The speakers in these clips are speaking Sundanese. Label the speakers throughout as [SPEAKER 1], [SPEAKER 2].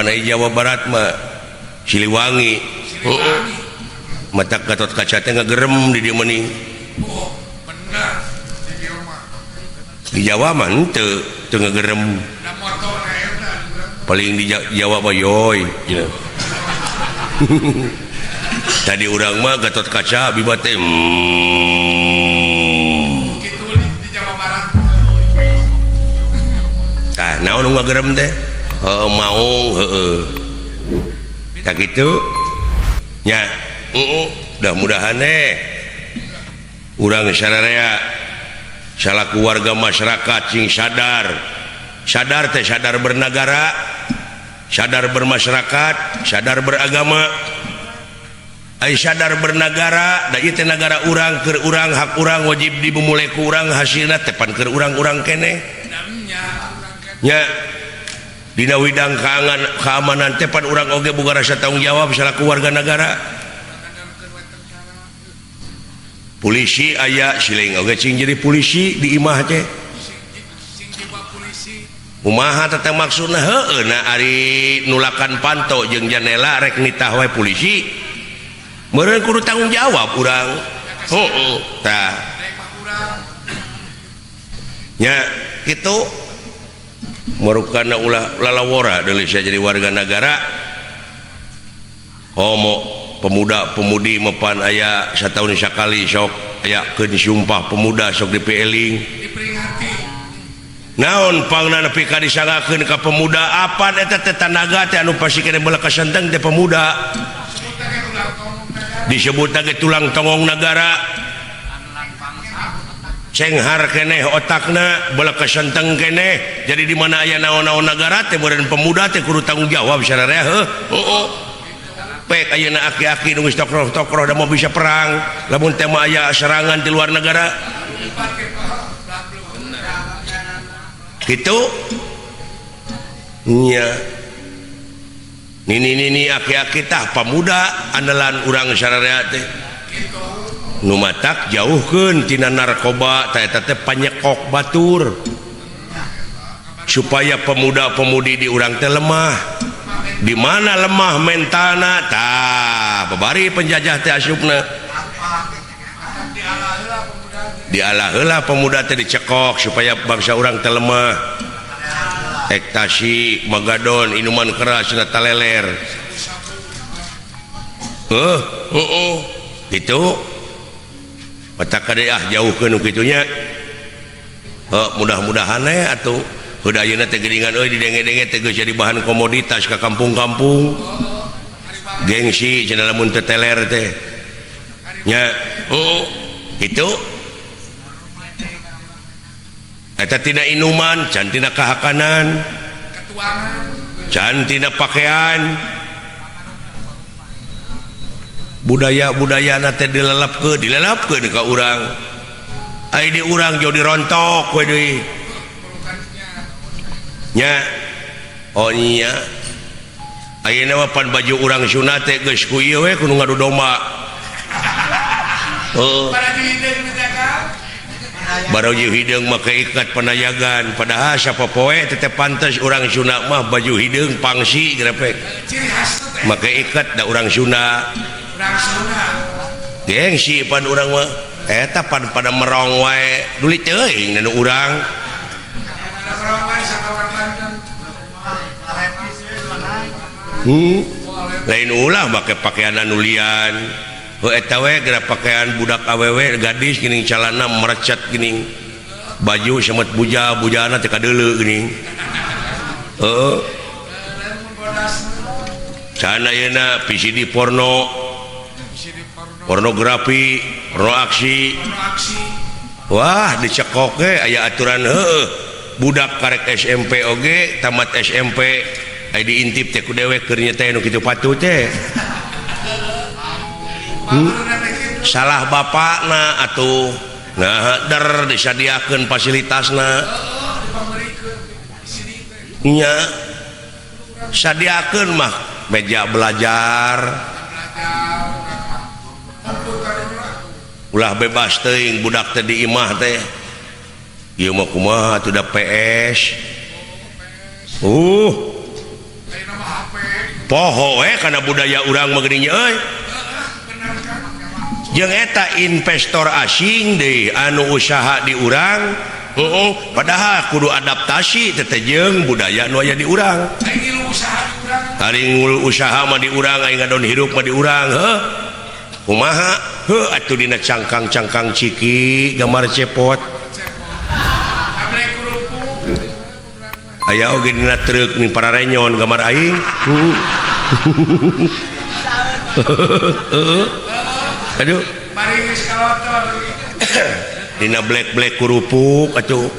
[SPEAKER 1] Panai Jawa Barat mah Siliwangi. Heeh. Mata Gatot Kaca teh ngagerem di dieu meuning.
[SPEAKER 2] Oh, bener di dieu mah.
[SPEAKER 1] Di Jawa mah henteu, teu ngagerem.
[SPEAKER 2] Da motor eta.
[SPEAKER 1] Paling di Jawa mah yoy cenah. Tadi urang mah Gatot Kaca Bima teh.
[SPEAKER 2] Kitu di Jawa Barat.
[SPEAKER 1] Tah, naon nu ngagerem teh? Heeh, maung heeh. Tah kitu nya. Heeh, mudah-mudahan eh urang sararea salaku warga masyarakat sing sadar. Sadar teh sadar bernegara, sadar bermasyarakat, sadar beragama. Ai sadar bernegara, da ieu teh nagara urang, keur urang, hak urang, wajib dimumule ku urang, hasilna teh pan keur urang-urang keneh.
[SPEAKER 2] Nya urang keneh.
[SPEAKER 1] Nya dina widang keamanan, keamanan teh pan urang oge boga rasa tanggung jawab salaku warga negara. Polisi aya siling oge cing jadi polisi di imah teh.
[SPEAKER 2] Sing jiwa polisi.
[SPEAKER 1] Kumaha teh maksudna? Heueuh na ari nulakan panto jeung jandela rek nitah wae polisi. Meureun kudu tanggung jawab urang. Heeh, tah.
[SPEAKER 2] Rek mah urang.
[SPEAKER 1] Nya kitu. Merukana ulah lalawora deui saya jadi warga negara. Homo pemuda-pemudi mepan aya satahun sakali sok aya keun sumpah pemuda sok dipieling.
[SPEAKER 2] Diperingati.
[SPEAKER 1] Naon pangna nepi ka disangakeun ka pemuda apan eta teh tanaga teh anu pasti keneh beula kasenteng teh pemuda.
[SPEAKER 2] Sebut teh tulang tongong negara.
[SPEAKER 1] Disebut teh tulang tongong negara. Cenghar keneh otakna beula kasenteng keneh. Jadi di mana aya naon-naon negara teh meureun pemuda teh kudu tanggung jawab sararea heuh. Heeh. Pek ayeuna aki-aki nu geus tokroh-tokroh da mau bisa perang lamun teh mah aya serangan di luar negara. Gitu nya. Nini-nini aki-aki tah pamuda andalan urang sararea teh. Nu matak jauhkeun tina narkoba tah eta teh panyekok batur. Supaya pemuda-pemudi di urang teh lemah. Di mana lemah mentalna tah babari penjajah teh asupna. Dialah heula pemuda teh dicekok supaya bangsa urang teh lemah. Ektasi, magadon, minuman keras na taleler. Heeh, gitu. Matak kade ah jauhkeun nu kitu nya. Heuh, mudah-mudahan we atuh. Heuda ayeuna teh geuningan euy didenge-denge teh geus jadi bahan komoditas ka kampung-kampung. Gengsi cenah lamun teu teler teh. Nya, heeh, gitu. Eta tina inuman, can tina kahakanan, can tina pakaian. Budaya-budayana teh dilelepkeun, dilelepkeun ka urang. Ai di urang jauh dirontok we deui. Nya, oh nya. Ayeuna mah pan baju urang Sunda teh geus ku ieu we kudu ngadu domba. Heuh. Baju hideung make ikat panayagan, padahal sapopoe teh teh pantes urang Sunda mah baju hideung pangsi grepek. Make ikat da urang Sunda. Gengsi pan urang mah eta pan pada merong wae duli teuing nu urang. Lain ulah make pakaian anu lian. Heuh eta we geura pakaian budak awewe gadis geuning calana merecet geuning. Baju semet buja, bujana teh kadeuleu geuning. Heuh. Can ayeuna VCD porno, pornografi, porno aksi. Wah, dicekok ge aya aturan heueuh. Budak karek SMP oge, tamat SMP aya diintip teh ku dewek keur nya teh nu kitu patut teh. Salah bapakna atuh. Nah, der disadiakeun fasilitasna. Nya sadiakeun mah meja belajar. Ulah bebas teuing budak teh di imah teh. Ieu mah kumaha atuh da PS. Poho we kana budaya urang mah geuning euy. Jeung eta investor asing deui anu usaha di urang, heeh, padahal kudu adaptasi teh jeung budaya nu aya di urang. Ari usaha mah di urang, aing ngadon hirup mah di urang, heuh. Kumaha? Heuh atuh dina cangkang-cangkang ciki gambar cepot. Aya oge dina truk ning pararenyon gambar aing. Aduh. Dina blek-blek kerupuk atuh.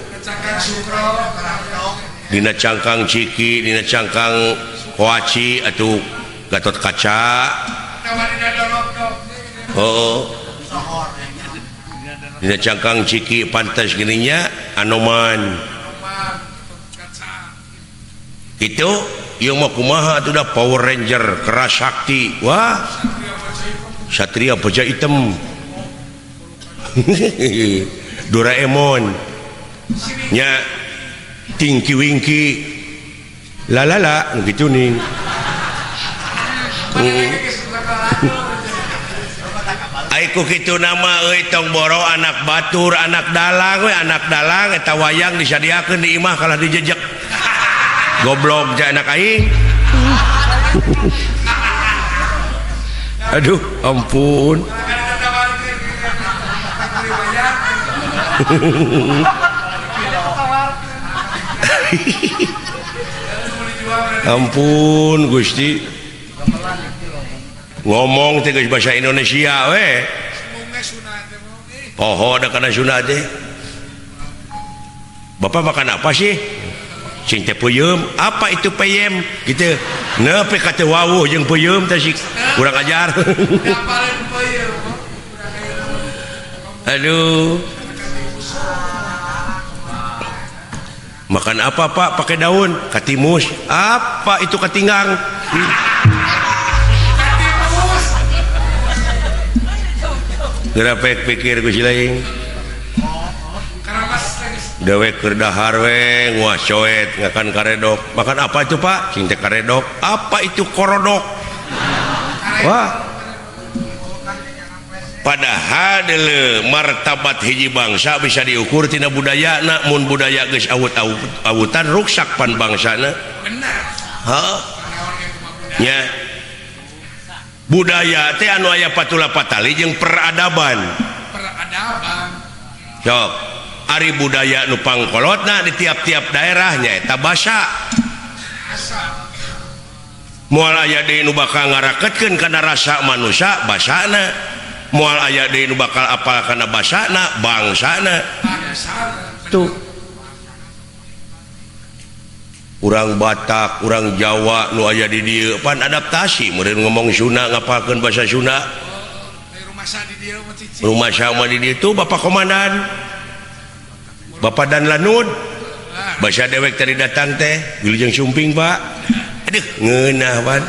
[SPEAKER 1] Dina cangkang ciki, dina cangkang koaci atuh Gatot Kaca. Oh. Dina cangkang ciki pantas gininya Anoman. Itu ieu mah kumaha atuh da Power Ranger keras sakti. Wah. Satria Baja Hitam. Doraemon. Nya Tinky Winky. Lalala gitu nih. Aiku kitu nama euy tong boro anak batur, anak dalang we, anak dalang eta wayang disadiakeun di imah kalah dijejek. Goblok ja anak aing. Aduh, ampun. Ampun Gusti. Ngomong teh geus bahasa Indonesia we. Poho da kana Sunda teh. Bapak makan apa sih? Cing teh peuyeum. Apa itu peyem? Gitu. Nepi ka teu wawuh jeung peuyeum teh sih kurang ajar. Aduh. Makan apa Pak? Pakai daun. Katimus. Apa itu katinggang? Gerapek pikir ku si lain. Dewek keur dahar we nguah coet ngakan karedok. Makan apa itu Pak? Cing teh karedok. Apa itu korodok? Wah. Padahal deuleu martabat hiji bangsa bisa diukur tina budayana. Mun budaya geus awut-awutan ruksak pan bangsana. Heuh. Nya. Budaya teh anu aya patula patali jeung peradaban.
[SPEAKER 2] Peradaban.
[SPEAKER 1] Sok, ari budaya nu pangkolotna di tiap-tiap daerah nyaeta basa. Moal aya deui nu bakal ngaraketkeun kana rasa manusia basana. Moal aya deui nu bakal apal kana basana bangsana. Tuh. Urang Batak, urang Jawa nu aya di dieu pan adaptasi meureun ngomong Sunda ngapalkeun bahasa Sunda. Rumah sama di dieu tuh Bapak Komandan. Bapak Dan Lanud. Bahasa dewek tadi datang teh, wilujeng sumping, Pak. Aduh, ngeunah pan.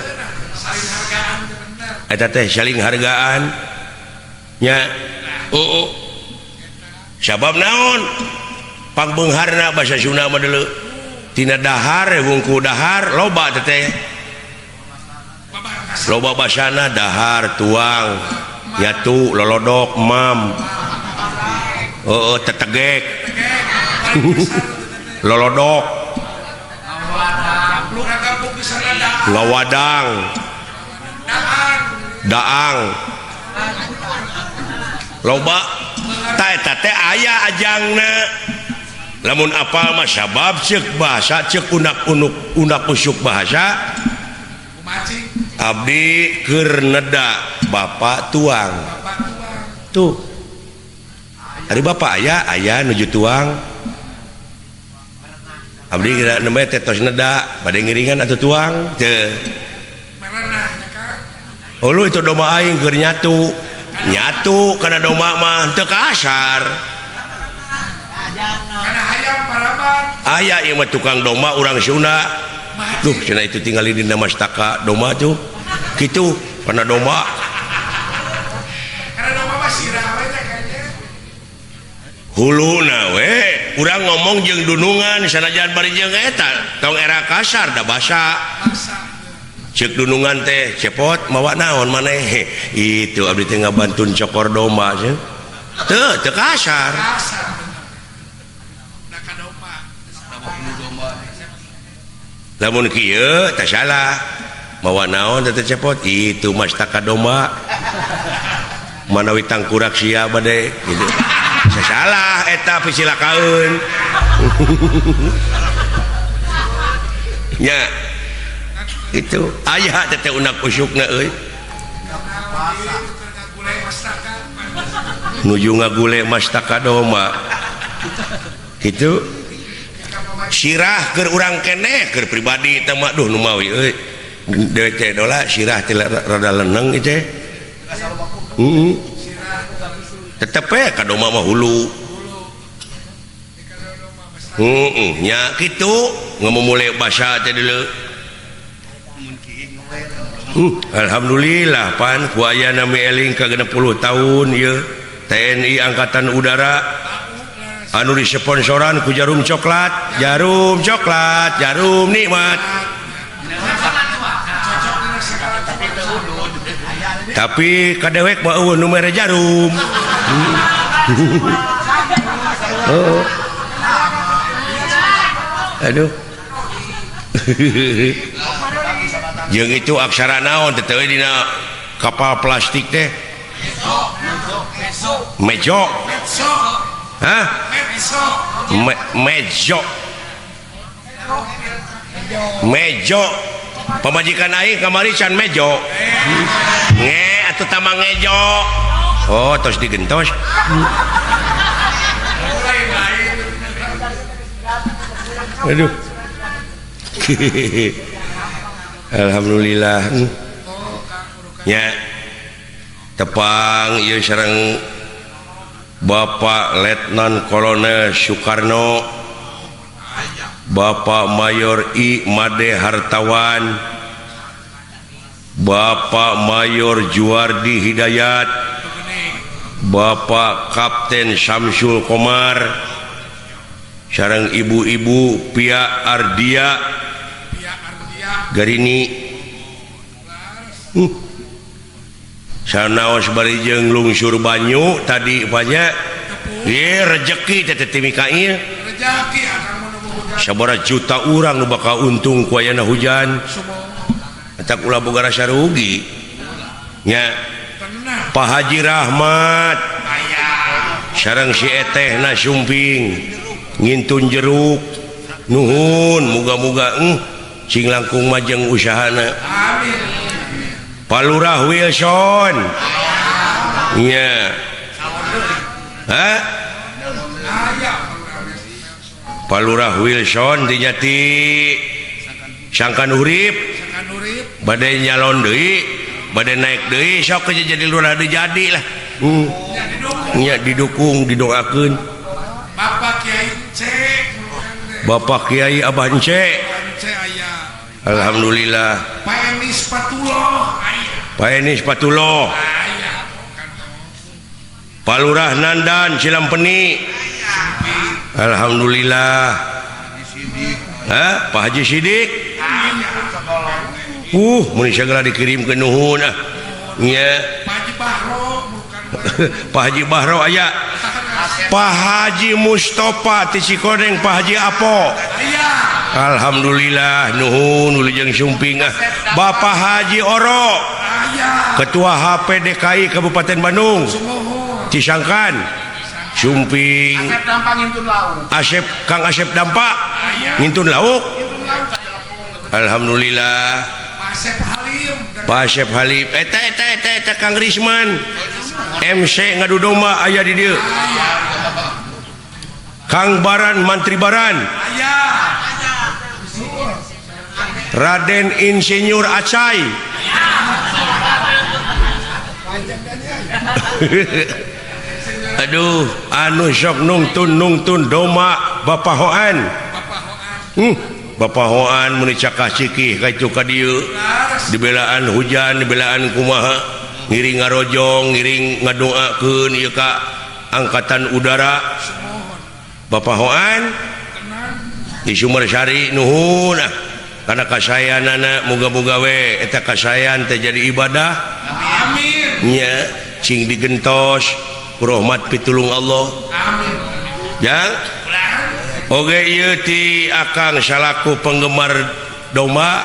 [SPEAKER 1] Eta teh saling hargaan. Nya. Oh. Sabab naon? Pangbeungharna bahasa Sunda mah deuleu. Tina dahar wungku dahar loba teh loba basana dahar tuang nyatu lolodok mam oh tetegek lolodok ngawadang daang loba ta eta teh aya ajangna. Lamun apal mah sabab ceuk bahasa ceuk unak-unuk unak usuk bahasa abdi keur neda bapak tuang. Tuh. Ari bapak aya aya nuju tuang. Abdi geura nembe teh tos neda bade ngiringan atuh tuang teu. Oh lu itu domba aing keur nyatu. Nyatu kana domba mah teu kasar. Aya ieu mah tukang domba urang Sunda. Duh cenah itu tinggali dina mastaka domba tuh. Kitu kana domba.
[SPEAKER 2] Kana domba mah sirah we teh kayaknya.
[SPEAKER 1] Huluna we urang ngomong jeung dunungan sanajan bari jeung eta tong era kasar da basa. Cek dunungan teh cepot mawa naon maneh itu abdi teh ngabantun cokor domba sih. Teu teu kasar. Lamun kieu teh salah. Mawa naon teh cepot itu mastaka domba. Manawi tangkurak sia bade gitu. Salah eta pisilakaeun. Nya itu aya teh unak usukna euy. Nuju ngagule mastaka domba. Kitu sirah keur urang keneh keur pribadi teh mah duh nu mawi euy. Dewe teh dola sirah teh rada leneng ieu teh. Heeh. Tetep we ka domba mah hulu. Heeh, nya kitu ngamumule basa teh deuleu. Alhamdulillah pan ku ayana mieling ka 60 tahun ieu TNI Angkatan Udara anu disponsoran ku jarum coklat, jarum coklat, jarum nikmat. Tapi kadewek mah eueuh nu mere jarum. Oh. Aduh. Jeung itu aksara naon teh teu dina kapal plastik teh? Mejo. Hah? Mejo. Mejo. Pamajikan aing kamari can mejo. Nge atuh tamang ngejo. Oh, tos digentos. Aduh. Alhamdulillah. Nya tepang ieu sareng Bapak Letnan Kolonel Soekarno, Bapak Mayor I Made Hartawan, Bapak Mayor Juardi Hidayat, Bapak Kapten Samsul Komar, sareng ibu-ibu Pia Ardia Garini. Sanaos bari jeung lungsur banyu tadi banyak ye rejeki teh teh Mikail sabaraha juta urang nu bakal untung ku ayana hujan eta ulah boga rasa rugi nya. Pak Haji Rahmat sareng si etehna sumping ngintun jeruk nuhun muga-muga sing langkung majeng usahana. Amin. Pak Lurah Wilson nya. Hah? Pak Lurah Wilson di Jati Sangkan Urip badai nyalon deui, badai naik deui sok jadi lurah deui jadi lah. Nya didukung didoakeun.
[SPEAKER 2] Bapak Kiai C,
[SPEAKER 1] Bapak Kiai Abah Ence. Alhamdulillah.
[SPEAKER 2] Pak Enis Patuloh.
[SPEAKER 1] Pak Enis Patuloh. Pak Lurah Nandan Silampeni. Alhamdulillah. Hah? Pak Haji Sidik. Mun segera dikirim ke nuhun ah. Nya.
[SPEAKER 2] Pak Haji Bahro.
[SPEAKER 1] Pak Haji Bahro aya. Pak Haji Mustafa ti Cikoneng, Pak Haji Apo. Alhamdulillah nuhun wilujeng sumping ah. Bapak Haji Oro. Ketua HPDKI Kabupaten Bandung. Cisangkan Sumping.
[SPEAKER 2] Asep Dampak ngintun lauk.
[SPEAKER 1] Asep Kang Asep Dampak ngintun lauk. Alhamdulillah.
[SPEAKER 2] Pak Asep Halim.
[SPEAKER 1] Pak Asep Halim eta eta eta eta Kang Risman MC ngadu domba aya di dieu. Kang Baran Mantri Baran. Raden Insinyur Acai. Aduh, anu sok nungtun doma Bapak Hoan. Bapak Hoan meni cakah cikih ka itu ka dieu. Dibelaan hujan, dibelaan kumaha, ngiring ngarojong, ngiring ngadoakeun ieu ka angkatan udara. Bapak Hoan di Sumersari nuhun ah. Karena kasayanana moga-moga we eta kasayan teh jadi ibadah.
[SPEAKER 2] Amin.
[SPEAKER 1] Nya cing digentos ku rahmat pitulung Allah.
[SPEAKER 2] Amin.
[SPEAKER 1] Jang. Oge ieu ti akang salaku penggemar domba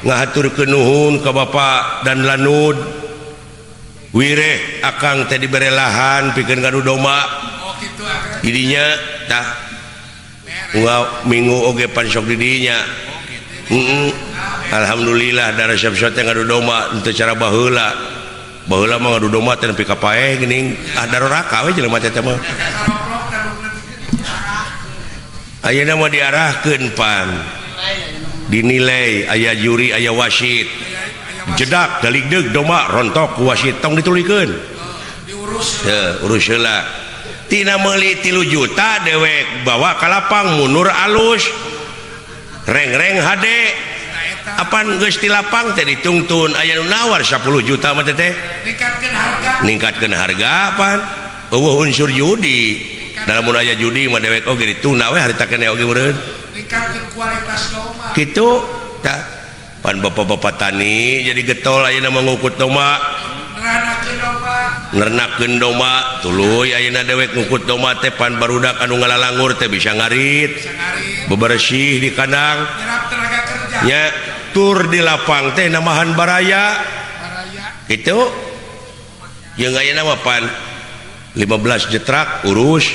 [SPEAKER 1] ngahaturkeun nuhun ka Bapak dan Lanud. Wireh akang teh dibere lahan pikeun ngadu domba.
[SPEAKER 2] Oh kitu akang.
[SPEAKER 1] Didinya tah minggu oge pan sok didinya. Alhamdulillah darah siap-siap teh ngadu domba teu cara baheula. Baheula mah ngadu domba teh nepi ka paeh geuning. Ah daroraka we jelema teh mah. Ayeuna mah diarahkeun pan. Dinilai aya juri aya wasit. Jedak daligdeug domba rontok ku wasit tong ditulikeun.
[SPEAKER 2] Diurus.
[SPEAKER 1] Heuh, urus heula. Tina meuli 3 juta dewek bawa ka lapang mundur alus. Reng-reng hade. Apan geus di lapang teh ditungtun aya nu nawar 10 juta mah teh.
[SPEAKER 2] Ningkatkeun harga.
[SPEAKER 1] Ningkatkeun harga pan. Eueuh unsur judi. Dalam mun aya judi mah dewek oge ditunda we harita keneh oge meureun.
[SPEAKER 2] Ningkatkeun kualitas domba.
[SPEAKER 1] Kitu tah. Pan bapak-bapak tani jadi getol ayeuna mah ngukut domba.
[SPEAKER 2] Neranakeun domba.
[SPEAKER 1] Nernakeun domba tuluy ayeuna dewek ngukut domba teh pan barudak anu ngalalangur teh bisa ngarit.
[SPEAKER 2] Bisa ngarit.
[SPEAKER 1] Bebersih di kandang.
[SPEAKER 2] Nyerap tenaga kerja.
[SPEAKER 1] Nya tur di lapang teh namahan baraya.
[SPEAKER 2] Baraya.
[SPEAKER 1] Kitu. Jeung ayeuna mah pan 15 jetrak urus.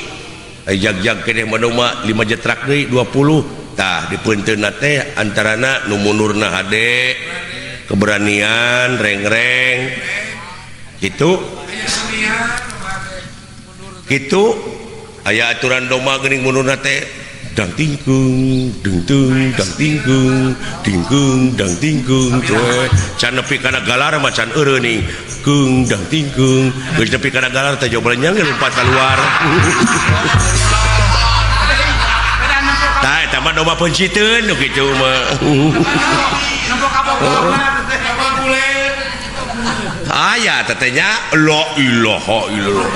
[SPEAKER 1] Ai jag-jag keneh mah domba 5 jetrak deui 20. Tah dipeunteunna teh antarana nu mundurna hade, keberanian, reng-reng. Kitu. Kitu aya aturan domba geuning mundurna teh dang tingkung dengtung dang tingkung tingkung dang tingkung teh can nepi kana galar mah can eureun keung dang tingkung geus nepi kana galar teh jauh belenyang ge lompat keluar. Tah eta mah domba peunciteun nu kitu mah. Aya tetehnya la ilaha illallah.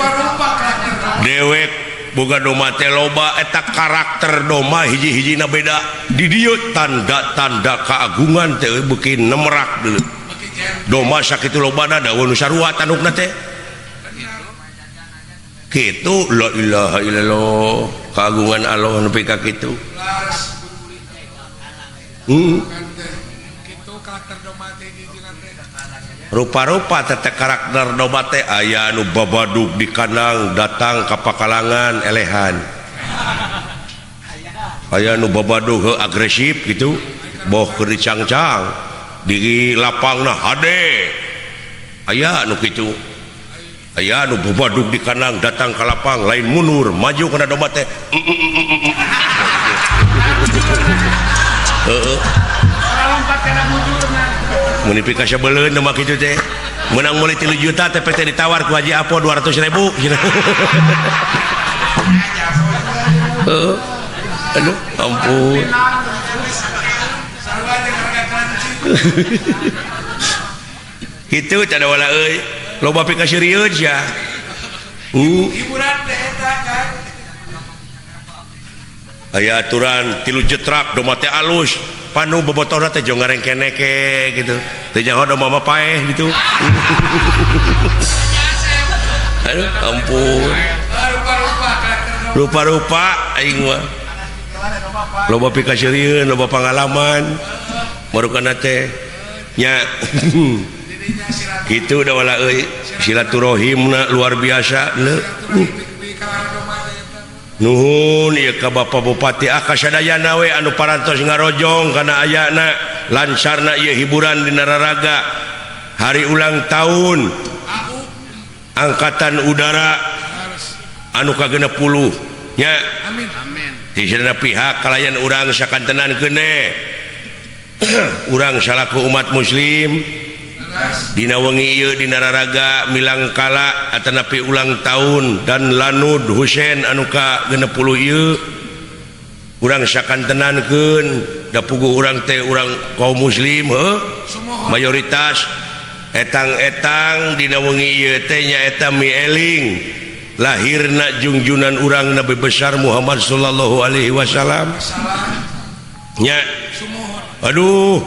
[SPEAKER 1] Dewek boga domba teh loba eta karakter domba hiji-hijina beda. Di dieu tanda-tanda keagungan teh beuki nemerak deui. Domba sakitu lobana da nu sarua tandukna teh. Kitu la ilaha illallah keagungan Allah nepi ka kitu. Rupa-rupa teh karakter domba teh aya nu babadug di kandang datang ka pakalangan elehan. Aya nu babadug heuh agresif gitu, boh keur dicangcang di lapangna hade. Aya nu kitu. Aya nu babadug di kandang datang ka lapang lain mundur maju kana domba teh. Heeh. Mun nepi ka sabeuleun domba kitu teh. Menang meuli 3 juta teh teh ditawar ku Haji Apo 200.000. Heeh. Aduh, ampun. Kitu cada wala euy. Loba pikaseurieun sia.
[SPEAKER 2] Hiburan teh eta kan.
[SPEAKER 1] Aya aturan 3 jetrak domba teh alus. Panu bobotohna teh jong ngarengkeneke gitu. Teu nyaho domba mah paeh gitu. Aduh, ampun. Rupa-rupa aing mah. Loba pikaseurieun, loba pangalaman. Marukana teh nya kitu da wala euy silaturahimna luar biasa leuh. Nuhun ieu ka Bapak Bupati Akasadayana we anu parantos ngarojong kana ayana lancarna ieu hiburan dina raraga hari ulang tahun Angkatan Udara anu ka-60 nya.
[SPEAKER 2] Amin. Amin.
[SPEAKER 1] Ti sadaya pihak kalayan urang sakantenan keuneh. Urang salaku umat muslim dina wengi ieu dina raraga milangkala atanapi ulang tahun dan Lanud Husein anu ka-60 ieu urang sakantenankeun da puguh urang teh urang kaum muslim heuh mayoritas etang-etang dina wengi ieu teh nyaeta mieling lahirna jungjunan urang Nabi besar Muhammad sallallahu alaihi wasallam. Nya. Aduh,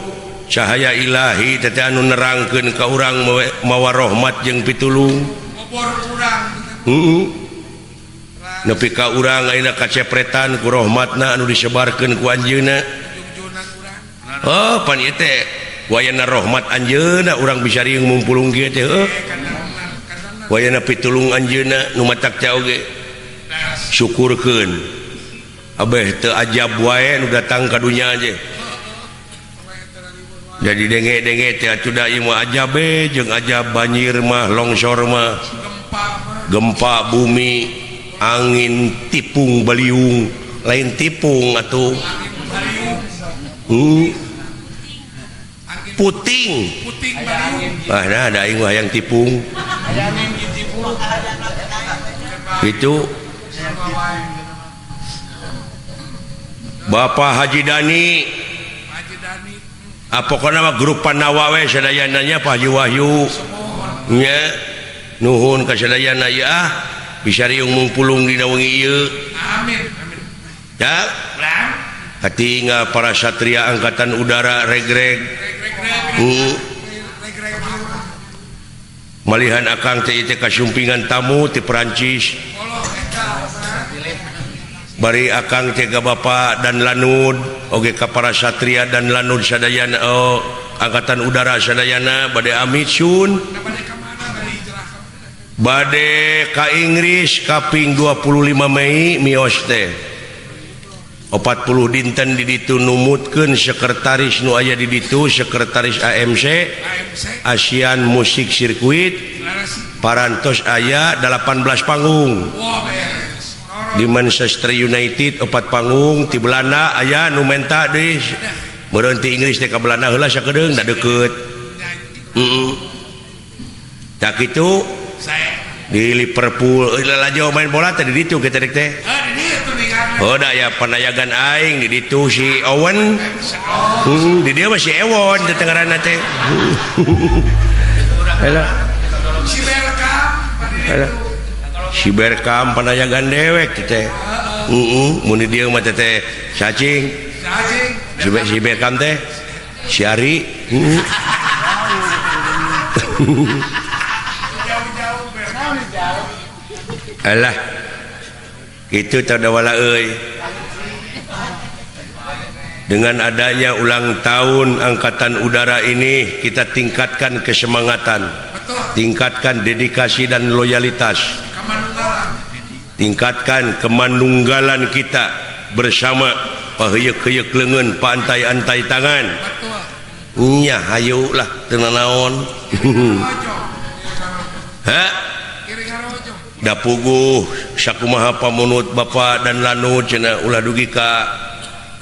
[SPEAKER 1] cahaya ilahi teh anu nerangkeun ka urang mawa rahmat jeung pitulung. Heeh. Nepi ka urang ayeuna kacepretan ku rahmatna anu disebarkeun ku anjeunna. Oh, pan ieu teh wayana rahmat anjeunna urang bisa riung mumpulung kieu teh heuh. Wayana pitulung anjeunna nu matak teh oge syukurkeun. Abeh teu ajab wae nu datang ka dunya aja. Jadi denge-denge teh atuh da ieu mah ajab we jeung ajab banjir mah longsor mah gempa bumi angin tipung baliung lain tipung atuh puting ah nah ada aing mah hayang tipung itu Bapak Haji Dani pokona mah grup Panawa we sadayananya Pak Haji Wahyu nya nuhun ka sadayana ieu ah bisa riung mungpulung dina wengi ieu
[SPEAKER 2] amin amin
[SPEAKER 1] ya katinggal para satria angkatan udara regreg malihan akang teh teh kasumpingan tamu ti Perancis bari akang teh ka Bapak dan Lanud oge ka para satria dan Lanud sadayana oh, angkatan udara sadayana bade amit sun bade ka Inggris kaping 25 Mei mios teh 40 dinten di ditu numutkeun sekretaris nu aya di ditu sekretaris AMC Asian Music Circuit parantos aya 18 panggung di Manchester United 4 panggung ti Belanda aya nu menta deui meureun ti Inggris teh ka Belanda heula sakedeung da deukeut heeh tak kitu di Liverpool lalajo main bola teh di ditu kita dek teh oh da aya panayagan aing di ditu si Owen di dieu mah si Ewon teh ngaranna teh
[SPEAKER 2] si Berkam
[SPEAKER 1] si Berkam panayagan dewek teh heeh mun di dieu mah teh cacing si Berkam teh si Ari heeh alah itu tadawala euy. Dengan adanya ulang tahun Angkatan Udara ini kita tingkatkan kesemangatan, tingkatkan dedikasi dan loyalitas, tingkatkan kemanunggalan kita bersama paheuyeuk-heuyeuk leungeun paantai-antai tangan. Nya hayu lah teu nanaon. Ha? Da puguh sakumaha pamunut Bapak dan Lanud cenah ulah dugi ka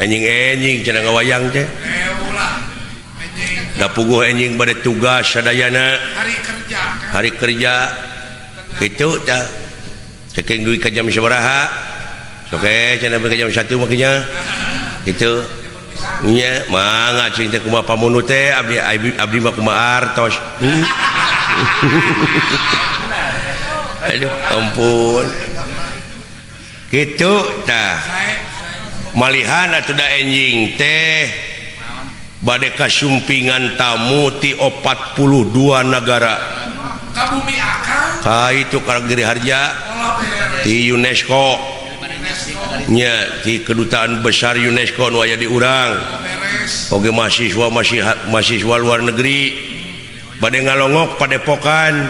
[SPEAKER 1] enjing-enjing cenah ngawayang teh. Da puguh enjing bade tugas sadayana hari kerja kitu tah ceking dugi ka jam sabaraha sok we cenah ka jam 1 mah nya kitu nya mangga cing teh kumaha pamunut teh abdi abdi mah kumaha artos. Aduh ampun gitu tah malihan atuh da enjing teh bade kasumpingan tamu ti 42 nagara
[SPEAKER 2] ka bumi akang
[SPEAKER 1] ka itu ka Giri Harja ti UNESCO nya ti kedutaan besar UNESCO nu aya di urang oge mahasiswa mahasiswa luar negeri bade ngalongok padepokan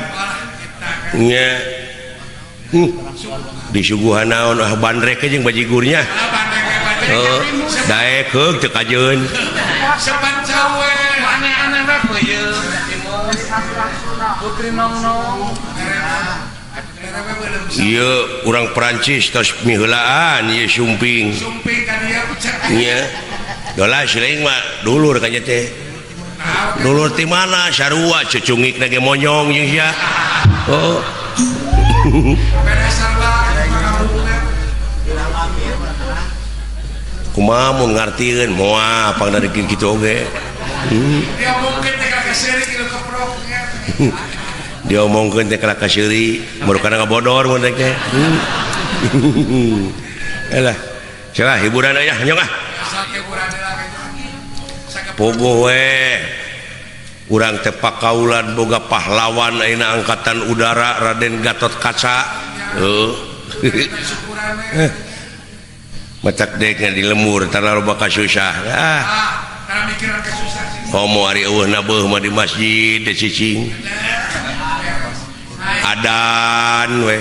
[SPEAKER 1] nya disuguhan naon ah bandrek jeung bajigurnya heuh daek heug teu kajeun
[SPEAKER 2] sepan cawe
[SPEAKER 3] aneh-aneh we peuyeum putri nong-nong
[SPEAKER 1] ieu urang Perancis tos miheulaan ieu sumping
[SPEAKER 2] sumping ka dieu
[SPEAKER 1] nya dolah siling mah dulur ka nya teh dulur ti mana sarua cucungikna ge monyong jeung sia oh kumaha mun ngartieun moal pang dari kitu oge
[SPEAKER 2] diomongkeun teh ka seuri kitu keprok nya
[SPEAKER 1] diomongkeun teh ka seuri murukana ngabodor mun teh elah salah hiburan aya nyong ah Pogo we urang teh pakaulan boga pahlawan ayeuna angkatan udara Raden Gatot Kaca. Heuh. Matak dek di lemur tara loba kasusah. Ah. Komo ari eueuh na beuh mah di masjid teh cicing. Adan we.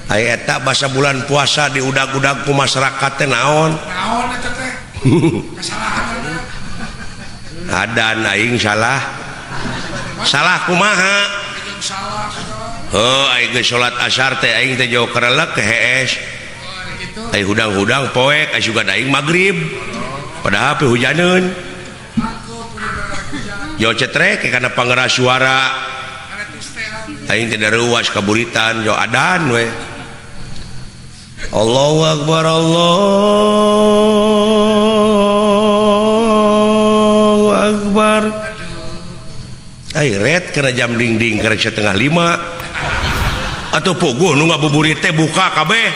[SPEAKER 1] Aya eta basa bulan puasa diudag-udag ku masyarakat teh naon?
[SPEAKER 2] Naon eta teh? Kesalahan.
[SPEAKER 1] Adan aing salah. Salah kumaha? Heuh aing geus salat asar teh aing teh jauh kerelek ke hees. Aing hudang-hudang poek asup aing magrib. Padahal pe hujaneun. Jauh cetrek kana pangeras suara. Aing teh daruas kaburitan jauh adan we. Allahu akbar Allahu akbar. Ai ret kana jam dingding karek 4:30. Atuh puguh nu ngabuburit teh buka kabeh.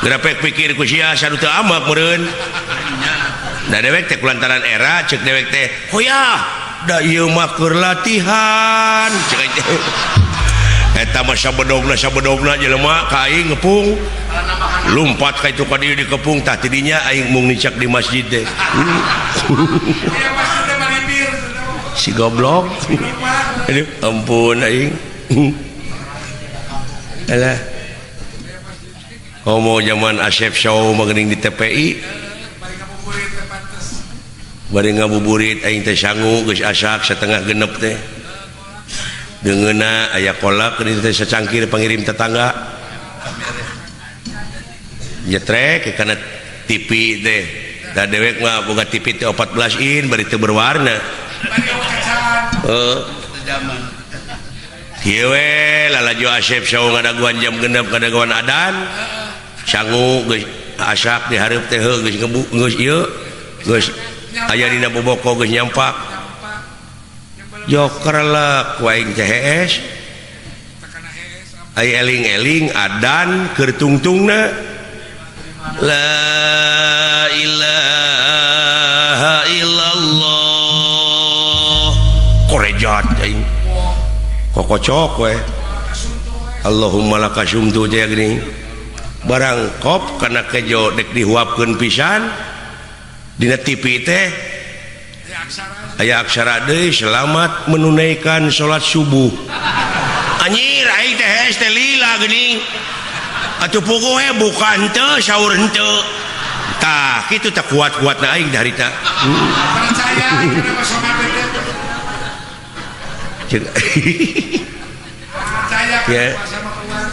[SPEAKER 1] Gerapek pikir ku sia sadu teu amak meureun. Da dewek teh kulantaran era cek dewek teh hoyah da ieu mah keur latihan cek aing teh. Eta mah sabedogna jelema ka aing ngepung. Lumpat ka itu ka dieu dikepung tah tidinya aing mung nicak di masjid teh. Si goblok. Aduh ampun aing. Alah. Komo zaman Asep Show mah geuning di TPI. Bari ngabuburit aing teh sangu geus asak 5:30 teh. Deungeuna aya kolak geuning teh sacangkir pangirim tetangga. Nyetrek kana TV teh. Da dewek mah boga TV teh 14 in bari teu berwarna. Heeh. Kieu we lalajo Asep Show ngadaguan jam 6 ngadaguan adan. Sangu geus asak di hareup teh heuh geus ngebu geus ieu geus aya dina boboko geus nyampak. Jokerlek ku aing teh hees. Ai eling-eling adan keur tungtungna. La ilaha illallah. Korejat aing. Kokocok we. Allahumma lakasumtu teh geuning. Barang kop kana kejo dek dihuapkeun pisan dina TV teh aya aksara deui selamat menunaikan salat subuh. Anjir aing teh hees teh lila geuning. Atuh puguh we buka henteu sahur henteu. Tah kitu teh kuat-kuatna aing harita.
[SPEAKER 2] Percaya kana mah somat teh. Percaya kana puasa mah kuat.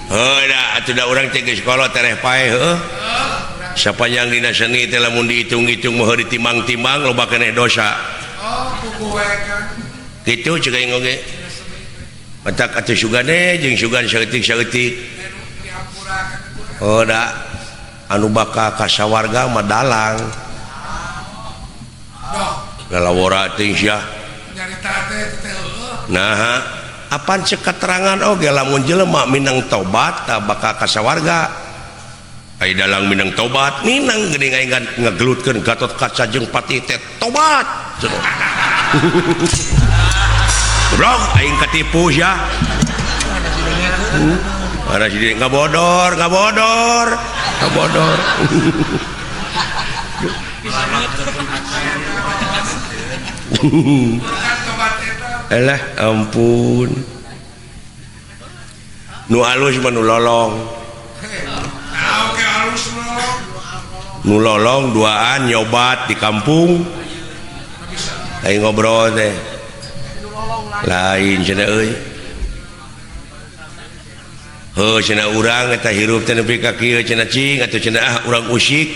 [SPEAKER 1] Heuh da atuh da urang teh geus kolot tereh paeh heuh. Sapanjang dina seni teh lamun dihitung-hitung mah ditimang-timang loba keneh dosa.
[SPEAKER 2] Oh, puguh we kan.
[SPEAKER 1] Kitu ceuk aing oge. Matak atuh sugane jeung sugan saeutik-saeutik. Oh da anu bakal ka sawarga mah dalang. Lalawora teuing sia.
[SPEAKER 2] Nyarita teh teh heueuh.
[SPEAKER 1] Nah, apan cek keterangan oge lamun jelema minang tobat tah bakal ka sawarga. Ai dalang minang tobat minang geuning aing ngagelutkeun Gatot Kaca jeung Patih teh tobat. Goblok aing katipu sia. Mana si dia ngabodor, ngabodor, ngabodor. Alah ampun. Nu alus mah nu lolong. Nu lolong duaan nyobat di kampung. Aing ngobrol teh. Lain cenah euy. Heuh cenah urang eta hirup teh nepi ka kieu cenah cing atuh cenah ah urang usik.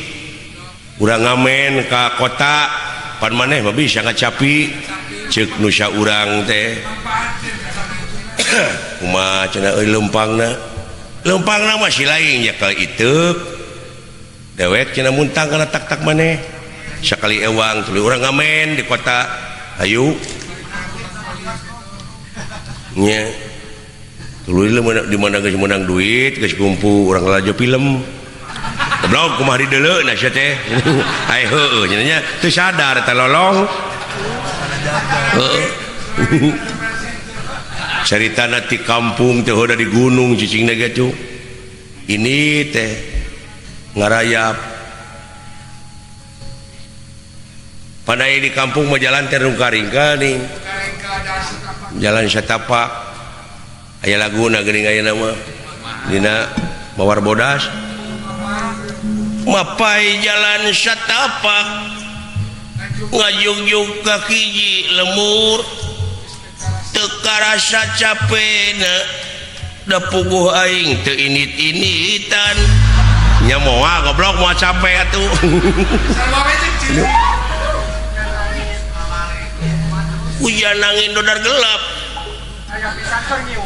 [SPEAKER 1] Urang ngamen ka kota pan maneh mah bisa ngacapi ceuk nu saurang teh. Kumaha cenah euy leumpangna. Leumpangna mah si lain ya ka iteuk. Dewek cenah muntang kana tak-tak maneh. Sakali ewang tuluy urang ngamen di kota. Hayu. Nya. Tuluy di mana geus meunang duit geus kumpul urang lalajo film. Goblok kumaha dideuleu na sia teh. Ai heueuh nya nya teu sadar teh lolong. Heeh. Caritana ti kampung teh heuda di gunung cicingna ge tuh. Ini teh ngarayap. Pandai di kampung mah jalan teh rungka-ringka nih. Jalan satapak. Aya laguna geuning ayeuna mah. Dina Mawar Bodas. Mapai jalan satapak. Ngajugjug ka hiji lemur. Teu karasa capena. Da puguh aing teu init-initan. Nya moal goblok moal capek atuh. Hujan angin dodar gelap.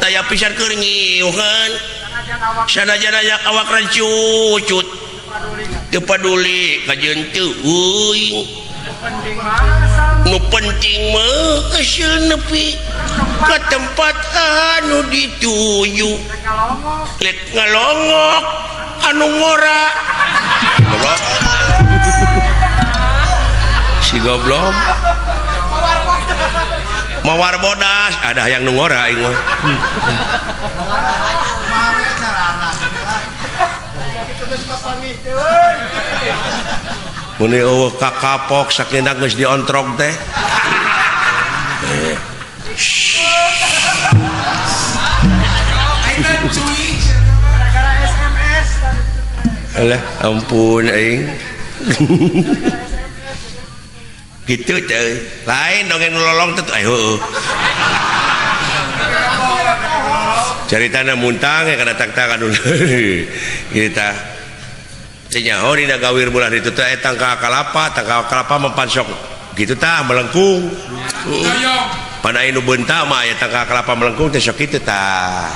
[SPEAKER 1] Taya pisan keur ngiuhan. Sanajan aya awak rancucut. Teu paduli kajeun teu euing. Nu penting mah kesel nepi ka tempat anu dituju. Lek ngalongok anu ngora. Goblok. Si goblok. Mawar bodas ada yang nu ngora aing mah. Mun eueuh kakapok sakinda geus diontrog teh. Alah ampun aing. Gitu teh. Lain dongeng lolong teh heueuh. Caritana muntang ya kana tak-tak anu. Kieu tah. Teu nyaho dina gawir bulan itu teh tangka kalapa, tangka kalapa mempansok. Gitu tah melengkung. Pan aya nu beunta mah aya tangka kalapa melengkung teh sok kitu tah.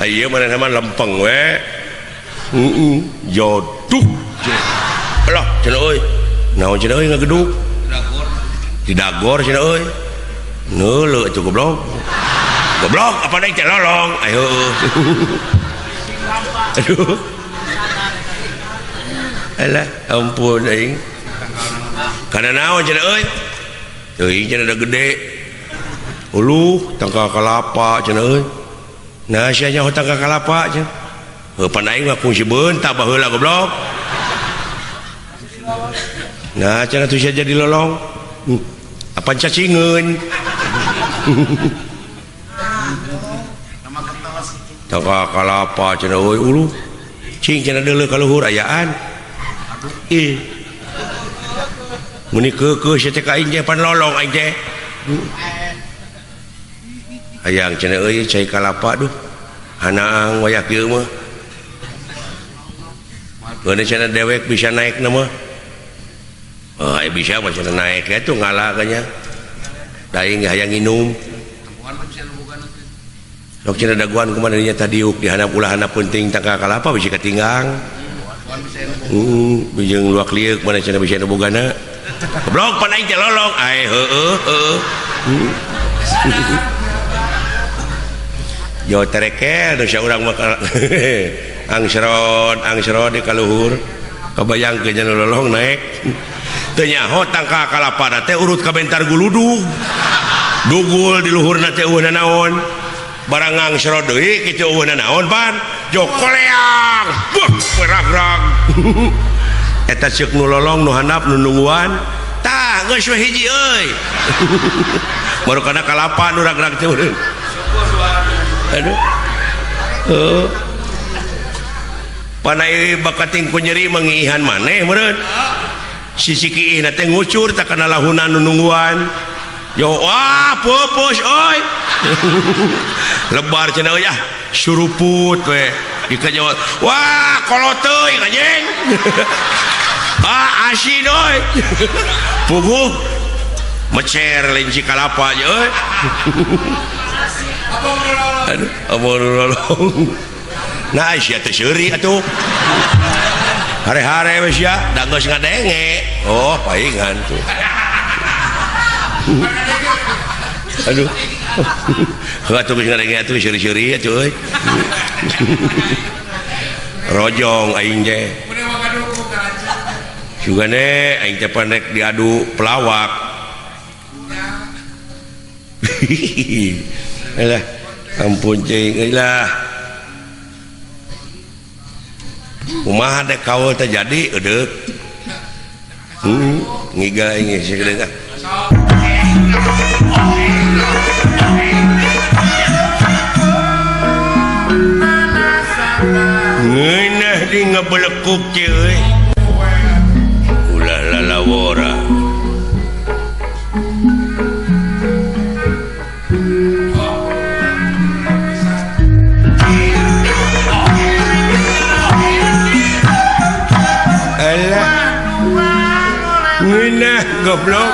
[SPEAKER 1] Ieu manehna mah lempeng we. Heeh, joduh. Alah cenah euy. Naon cenah euy ngageduk? Didagor cenah euy. Neuleuh atuh goblok. Goblok apa deui teh lolong. Ayo. Aduh. Alah ampun aing. Kana naon cenah euy? Teuing cenah da gede. Uluh tangka kalapa cenah euy. Nah sia nyaho tangka kalapa cenah. Heuh pan aing mah kungsi beunta baheula goblok. Nah cenah tuh sia jadi lolong. Apan cacingeun. Tangka kalapa cenah euy uluh. Cing cenah deuleu ka luhur ayaan. Ih. Meni keukeuh sia teh ka aing teh pan lolong aing teh. Hayang cenah euy cai kalapa duh. Hanaang wayah kieu mah. Geuna cenah dewek bisa naek na mah. Oh, aya bisa mah cenah naek ya tuh ngala kanya. Da aing hayang nginum. Sok cenah daguan kumaha dinya tadiuk di handap ulah handap penting tangka kalapa bisi katinggang. Jeung luak lieuk mana cenah bisa nu bogana. Goblok pan aing teh lolong. Ai heueuh heueuh. Jo terekel dosa urang mah angsrod angsrod di kaluhur. Kabayangkeun nya lolong naek. Teu nyaho tangka kalapa teh urut ka bentar guludug. Dugul di luhurna teh eueuh nanaon. Barang ngangsrod deui kitu eueuh nanaon pan. Jo koleang. Buh beragrag. Eta ceuk nu lolong nu handap nu nungguan. Tah geus we hiji euy. Baru kana kalapa nu ragrag teh. Aduh. Heuh. Panai bakating ku nyeri mangiihan maneh meureun. Sisi kiihna teh ngucur tak kana lahuna nu nungguan. Yo wah pupus euy. Lebar cenah euy ah suruput we. Dikajawab wah kolot teuing anjing. Ah asin euy. Puguh mecer lenci kalapa aja euy. Aduh, abang lolong. Nah, sia teh seuri atuh. Hare-hare we sia, da geus ngadenge. Oh, paingan tuh. Aduh. Heuh atuh geus ngadenge atuh seuri-seuri atuh euy. Rojong aing teh. Sugane aing teh pandek diadu pelawak. Alah, ampun cing euy lah. Kumaha dek kaul teh jadi eudeuk. Ngiga aing sakedeung ah. Ngeunah di ngebelekuk teh euy. Ulah lalawora. Alah. Ngeunah goblok.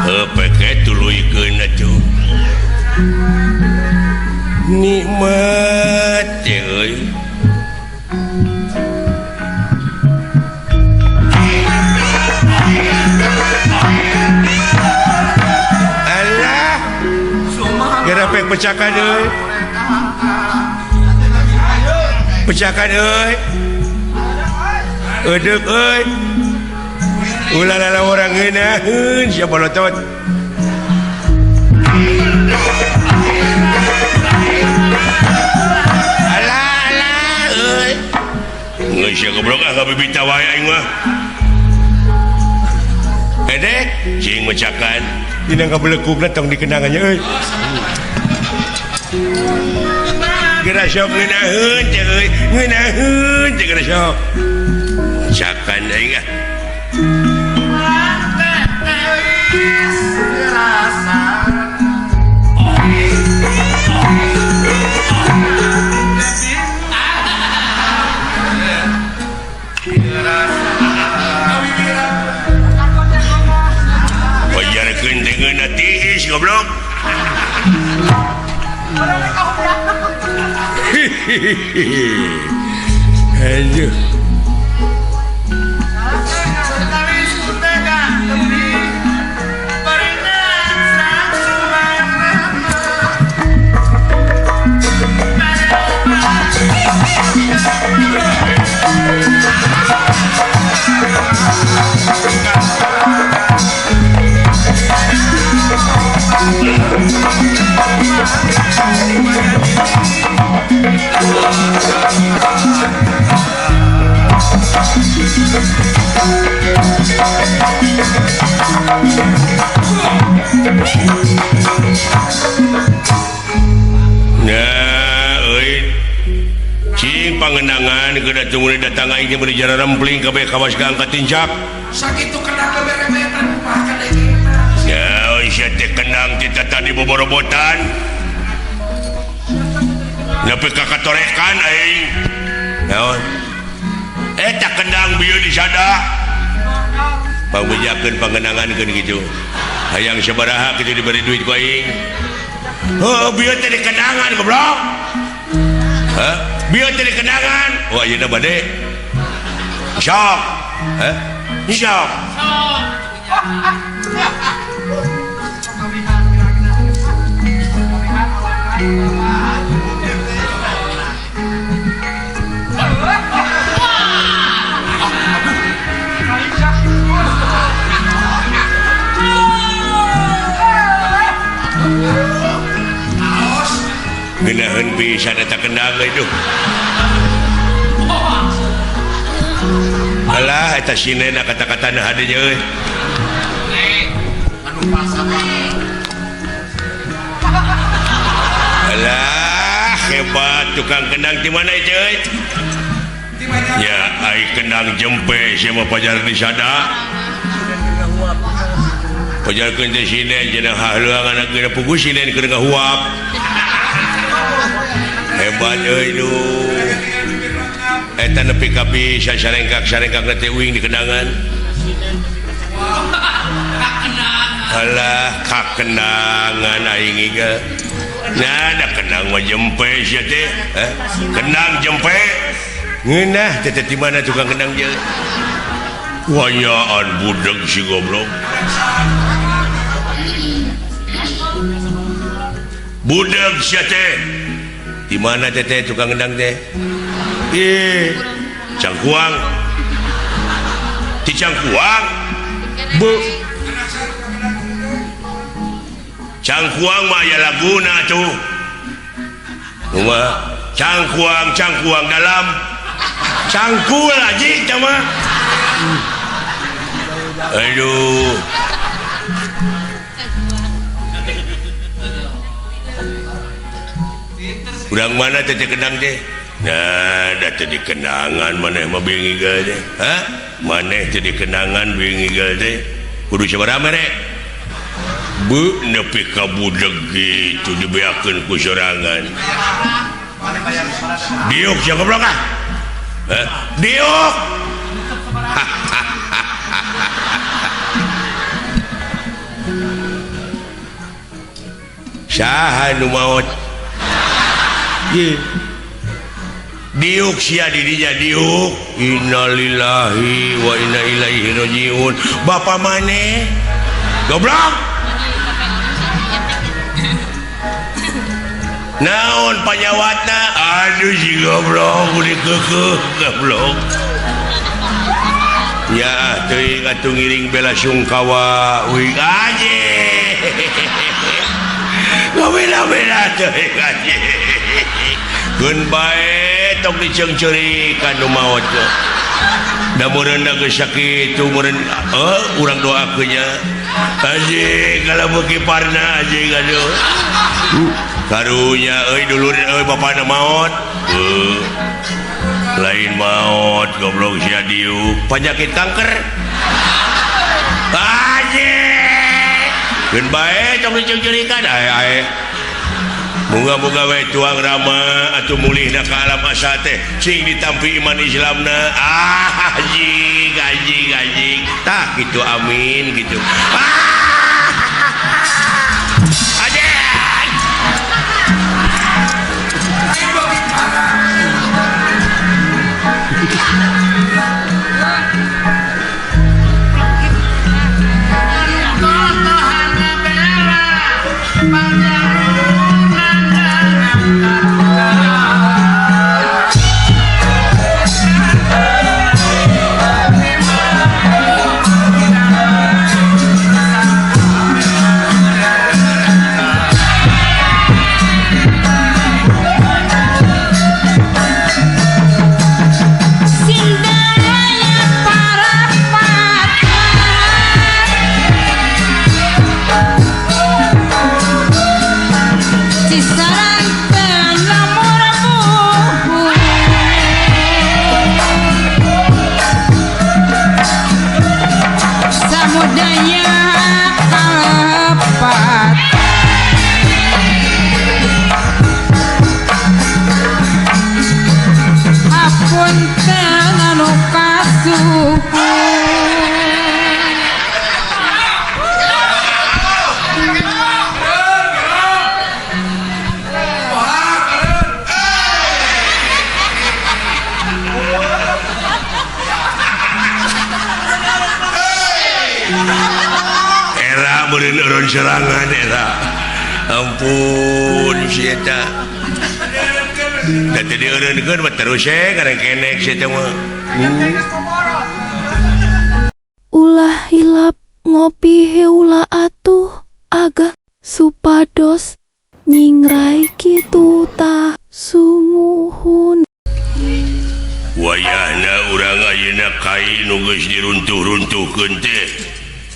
[SPEAKER 1] Heuh peke tuluykeun atuh. Nikmat teh euy. Alah. Gerapek pecakan euy. Pecakan euy. Eudeuk euy. Ulah lala orang ngeunaheun sia bolotot. Alah alah euy. Geus sia goblok ah ngabibita wae aing mah. Edek cing mecakan dina ngabelekukna tong dikenangannya euy. Geura sok ngeunaheun teh euy, ngeunaheun teh geura sok. Mecakan aing ah. Wajarkeun teh ngeunah tiis goblok. Aduh. Nah, euy. Cing pangenangan geuna tunggu datang aing teh meuli jara rempling kabeh kawas ka angkat tincak.
[SPEAKER 2] Sakitu kendang berebetan kumaha ka deui.
[SPEAKER 1] Ya, euy sia teh kendang ti tadi boborobotan. Nepi ka katorekan aing. Naon? Eta kendang bieu di sada. Pangbejakeun pangenangankeun kitu. Hayang sabaraha kitu diberi duit ku aing. Heuh, bieu teh di kendangan goblok. Hah? Bieu teh di kendangan. Wah, ayeuna bade. Sok. Hah? Sok. Ngeunaheun pisan eta kendang euy duh. Alah eta sinena kata-katana hadinya euy. Alah hebat tukang kendang di mana itu euy? Ya ai kendang jempe sia mah pajar di sada. Pajarkeun teh sinen cenah hahleuangan geuna pugu sinen keur ngahuap. Hebat euy duh. Eta nepi ka bisa sarengkak-sarengkak teh uing di kendangan. Alah kakendangan aing iga. Nah, da kendang mah jempe sia teh. Hah? Kendang jempe. Ngeunah teh di mana tukang kendang je? Wanyaan budeg si goblok. Budak sia teh. Di mana teh tukang gendang teh? Ih, Cangkuang. Di Cangkuang. Bu. Cangkuang mah aya laguna tuh. Kumaha? Cangkuang, cangkuang dalam. Cangkul aja teh mah. Aduh. Urang mana teh kendang teh? Nah, da teh dikenangan maneh mah bingigal teh. Hah? Maneh teh dikenangan bingigal teh. Kudu sabaraha mere? Bu nepi ka budeg kitu dibeakeun ku sorangan. Diuk sia goblok ah. Hah? Diuk. Saha nu maot? Diuk sia didinya diuk. Innalillahi wa inna ilaihi rajiun. Bapak maneh goblok. Naon panyawatna? Aduh si goblok udah kekeh goblok. Ya teuing atuh ngiring bela sungkawa uing anjing. Ngabela-bela teuing anjing. Keun bae tong diceungceurikan nu maot teh. Da meureun da geus sakitu meureun urang doakeun nya. Anjing kalau beuki parna anjing aduh. Karunya euy dulur euy bapana maot. Lain maot goblok sia diuk penyakit kanker. Anjing. Keun bae tong diceungceurikan ae ae. Moga-moga we tuang rama atuh mulihna ka alam asa teh cing ditampi iman Islamna. Ah anjing anjing anjing. Tah kitu amin gitu. Ah! Anjing. Serangan era ampun si eta da teu dieureunkeun mah terus kareng kenek si eta mah.
[SPEAKER 4] Ulah hilap ngopi heula atuh agak supados nyingrai kitu tah sumuhun.
[SPEAKER 1] Wayahna urang ayeuna kai nu geus diruntuh-runtuhkeun teh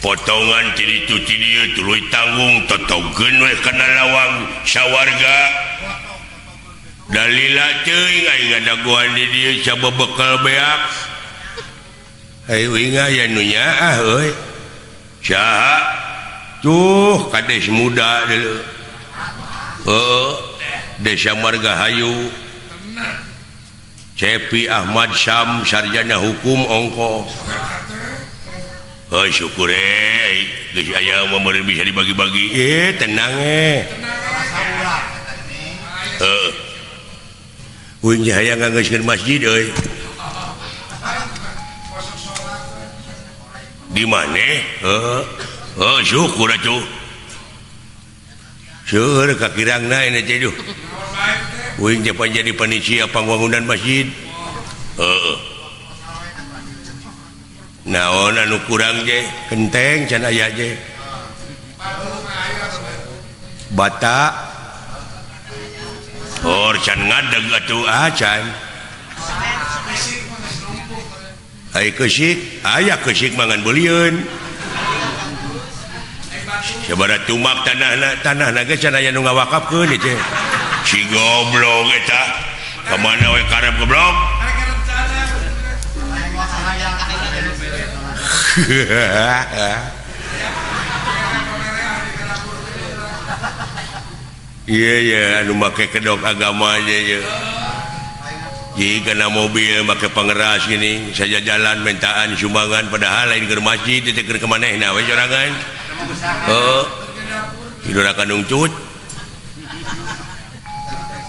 [SPEAKER 1] potongan ti ditu ti dieu tuluy tanggung totogeun we kana lawang sawarga. Dalila teuing aing ngadagoan di dieu sabebekel beak. Ayo uing aya nu nyaah euy. Saha? Tuh kades muda deuleu. Heuh, Desa Margahayu. Cepi Ahmad Syam sarjana hukum ongkoh. Oh syukur geus aya mah meureun bisa dibagi-bagi. Tenang Heeh. Uing hayang nganggeuskeun masjid euy. Di mana? Heeh. Oh syukur atuh. Seueur kakirangna ini teh duh. Uing teh pan jadi panitia pangwangunan masjid. Heeh. Naon anu kurang teh? Kenteng can aya teh. Bata. Or can ngadeg atuh acan. Ai keusik, aya keusik mangan beulieun. Sabaraha tumak tanahna, tanahna ge can aya nu ngawakafkeun ieu teh. Si goblok eta. Ka mana we karep goblok? Iya ya, anu make kedok agama aja ya. Jika na mobil make pangeras gini, saja jalan mintaan sumbangan padahal lain ke masjid teh keur ka manehna we sorangan. Heeh. Idora nungcut.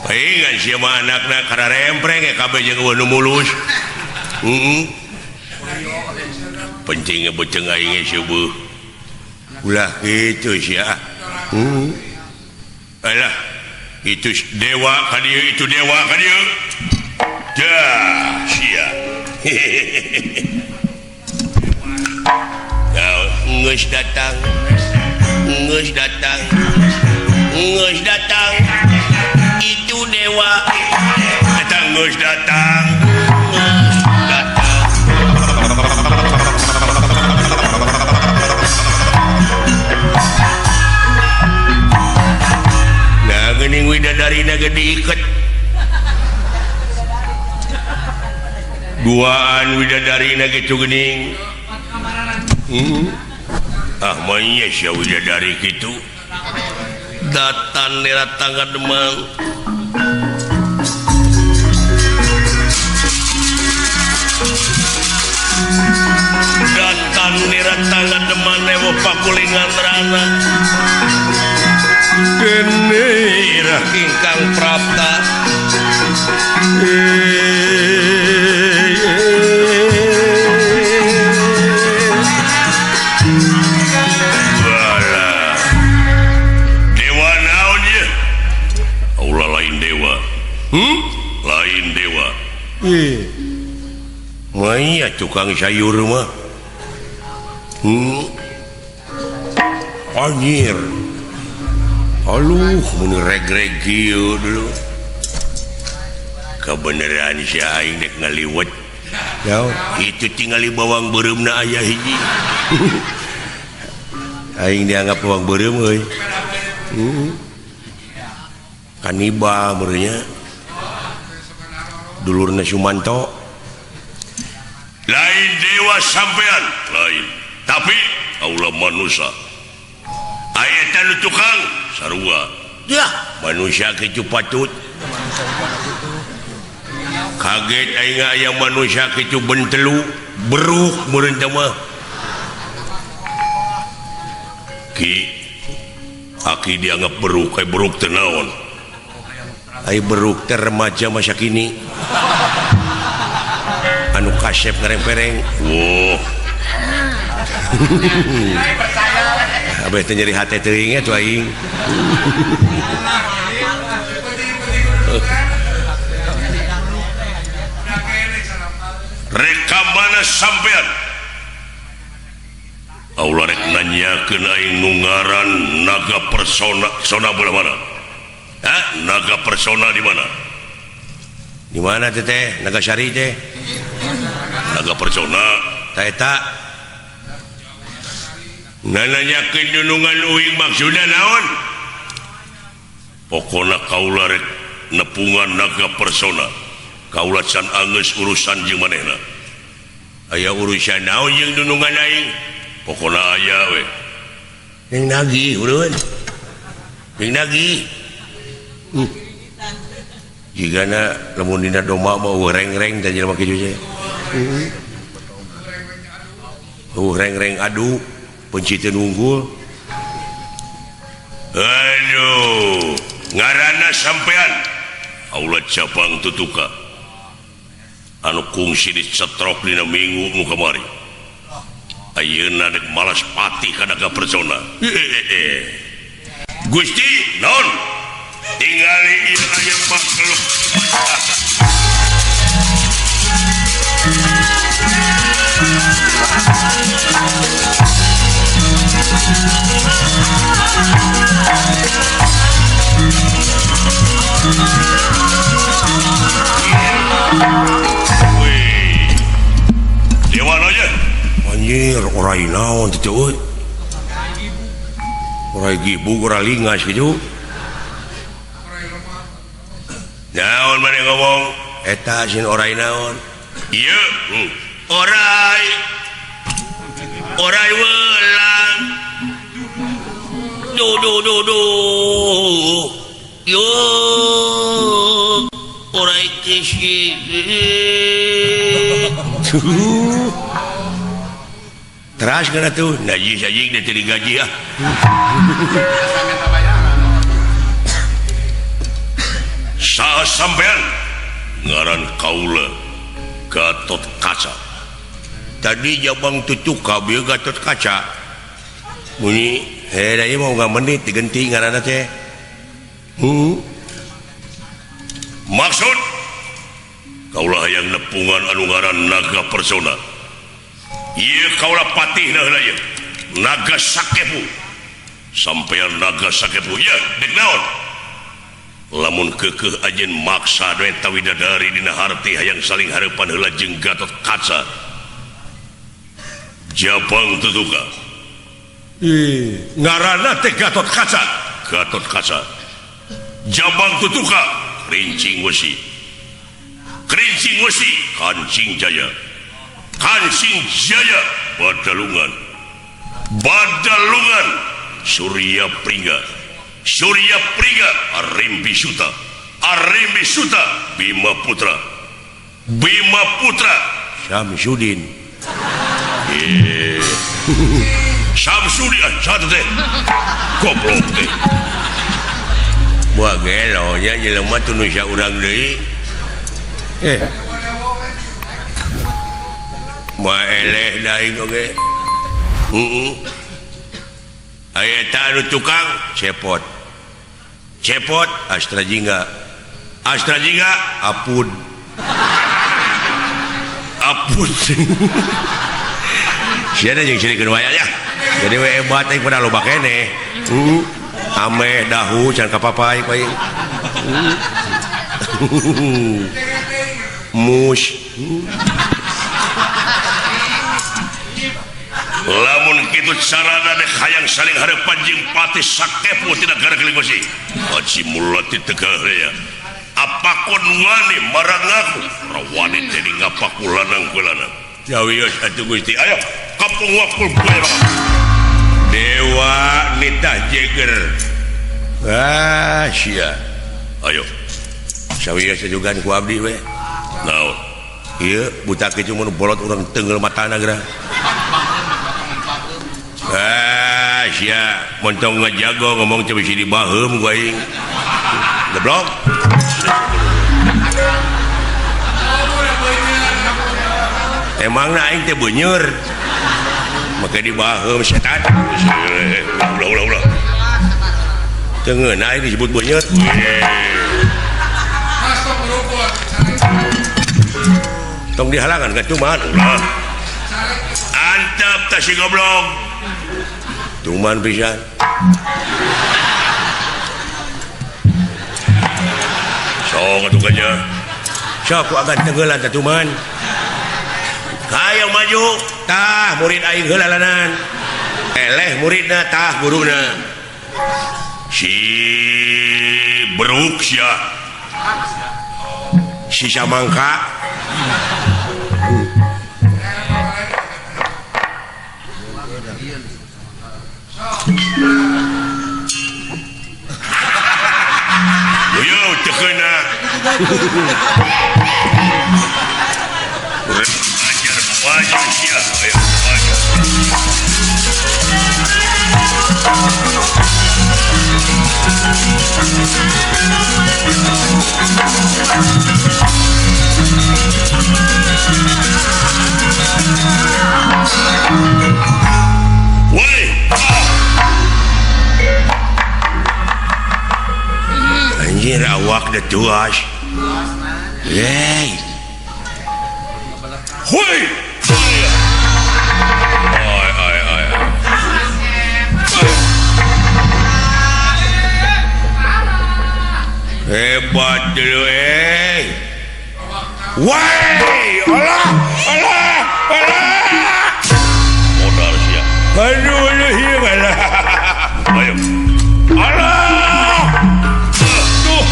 [SPEAKER 1] Paingan sia mah anakna kararempreng ge kabeh jeung eueuh nu mulus. Heeh. Penting beuteung aing ge seueuh. Ulah kitu sia. Heeh. Alah, itu dewa ka dieu, itu dewa ka dieu. Dah, sia. Geus datang. Geus datang. Geus datang. Itu dewa. Datang geus datang. Geus datang. Nah, geuning widadarina ge diiket. Duaan widadarina kitu geuning. Ah, manya sia widadari kitu. Datan datang Demang. Datan datang Demang ewo pakulingan rana. Dene irah ingkang prapta. Dewa naon ye? Allah lain dewa. Lain dewa. Maya tukang sayur mah. Anjir. Aluh mun reg-reg kieu dulu. Kebenaran si aing dek ngaliwet. Itu tingali bawang beureumna aya hiji. Aing dianggap bawang beureum euy. Kaniba meureunnya. Dulurna Sumanto. Lain dewa sampean, lain. Tapi Allah manusia. Aya nu tukang sarua. Yah, manusia kitu patut. Kaget aing aya manusia kitu bentelu, beruk meureun teh mah. Ki aki dianggap beruk, kayak beruk teh naon? Ai beruk teh remaja masa kini. Anu kasep ngarempereng. Woh. Abeh teh nyeri hate teuing atuh aing. Rek ka mana sampean? Allah rek nanyakeun aing nu ngaran naga persona, sona belah mana? Hah? Naga persona di mana? Di mana teh teh? Naga Sari teh? Naga persona ta eta. Nanyakeun dunungan uing maksudna naon? Pokona kaula rek nepungan naga persona. Kaula can anggeus urusan jeung manehna. Aya urusan naon jeung dunungan aing? Pokona aya we. Jeung nagih urun. Jeung nagih. Jigana lamun dina domba mah eueuh reng-reng teh jelema kitu teh. Eueuh reng-reng adu penciteun unggul. Aduh, ngaranna sampean Allah cabang tutuka. Anu kungsi dicetrok dina minggu nu kamari. Ayeuna dek malas pati ka naga persona. Gusti non tingali ieu aya makhluk Wih, dewa aja anjir orai naon teh euy orai gibug orai lingas kitu naon maneh ngomong eta sin orai naon ieu orai orai welang du du du du yo orai kisi teras kana tuh najis anjing teh digaji ah saha sampean ngaran kaula Gatot Kaca tadi jabang tutuka bieu Gatot Kaca bunyi heh da ieu mau ngamenit digenti ngaranna teh maksud kaula hayang nepungan anu ngaran Naga Persona ieu kaula patihna heula ieu Naga Sakepu sampean Naga Sakepu ieu dek naon lamun keukeuh ajeun maksa we ta widadari dina harti hayang saling hareupan heula jeung Gatot Kaca jabang tutuka ngaranna teh Gatot Kaca Gatot Kaca jabang tutuka Kerincing Wesi Kerincing Wesi Kancing Jaya Kancing Jaya Badalungan Badalungan Surya Pringga Surya Pringga Arimbi Suta Arimbi Suta Bima Putra Bima Putra Samsudin Samsudin satu teh goblok teh buah gelo nya jelema teu nu urang deui moal eleh da aing oge heeh aya eta anu tukang cepot cepot Astra Jingga Astra Jingga apun apun sia jeung sirikeun waya nya jadi we hebat aing pada loba keneh ameh dahu can kapapai aing mus lamun kitu carana dek hayang saling hareupan jeung Patih Sakepu tina Negara Besi haji mulati Tegalrea apakon wani marang aku rawani teh ngapaku lanang ku lanang jawios atuh Gusti ayo kampung wakul poe dewa nitah jeger ah sia ayo sawios juga ku abdi we naon ieu buta kitu mun bolot urang tenggel matana geura ah sia montong ngajago ngomong teh bisi dibaheum ku aing goblok emangna aing teh beuneur make dibaheum setan ulah ulah ulah teu ngeunah aing disebut beuneur tong dihalangan ka cuman ulah antep teh si goblok tuman pisan sok atuh nya sok ku agan tenggelan teh tuman hayang maju tah murid aing heula lanan eleh muridna tah guruna si beruk sia si samangka yo teu keuna ajar maju sia ayo maju woi Awak teh tuas. Hey. Hoi. Ai ai ai. Hebat dulu eh. Woi, Allah, Allah, Allah. Modal sia. Aduh, aduh, ieu Allah. Ayo. Allah. Tuh.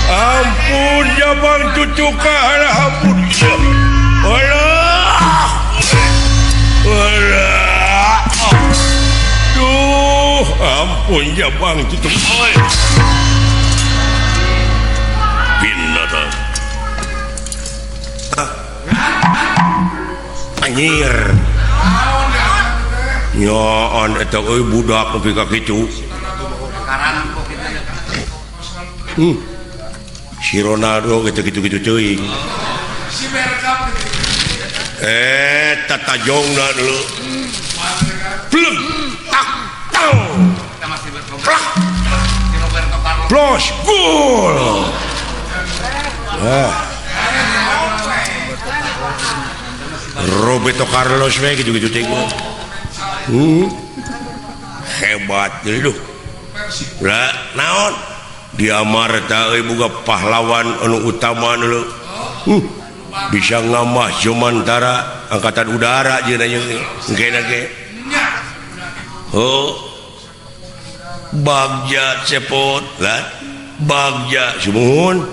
[SPEAKER 1] Ampun jabang cucuka, alah ampun. Allah. Allah. Duh, ampun jabang cucuka. Pindah. Anjir. Nyaan eta euy budak nepi ka kitu. Si Ronaldo gitu-gitu teuing.
[SPEAKER 2] Si Bergkamp
[SPEAKER 1] eh tatajongna dulu. Pleng tak tang. Plus gol. Ah. Roberto Carlos we gitu-gitu teh. Hebat dulu. Lah naon? Di Amarta euy boga pahlawan anu utama dulu. Bisa ngamah Jumantara angkatan udara jeung engke ge. Oh. Bagja cepot lah. Bagja sumuhun.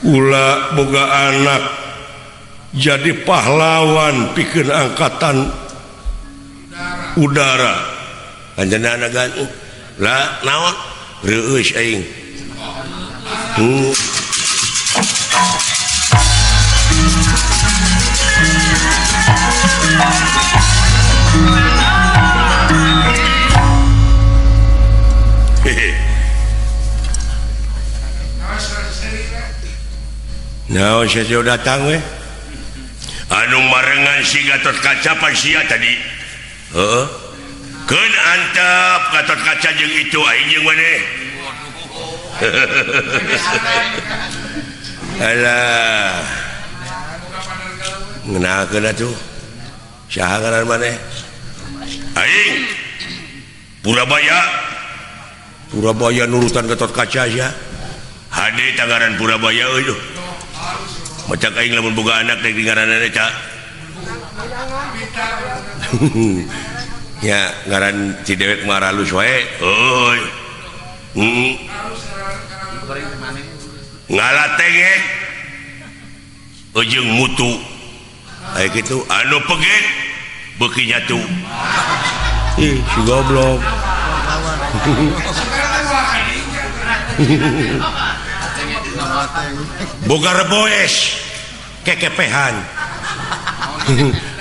[SPEAKER 1] Ulah boga anak jadi pahlawan pikeun angkatan udara. Anjeunna gan lah naon? Reueus aing. Naon sia datang we? Anu marengan si Gatot Kaca pan sia tadi. Heeh. Keun antep Gatot Kaca jeung itu aing jeung maneh. Alah. Ngeunahkeun atuh. Saha ngaran maneh? Aing. Purabaya. Purabaya nurutan Gatot Kaca sia. Hade tangaran Purabaya euy. Macak aing lamun boga anak rek ngaranna eta. Ya ngaran si dewek mah halus wae. Euy. Ngalatengek ujung mutu. Aya kitu anu peget beuki nyatu. Ih, si goblok. Boga reboes kekepehan.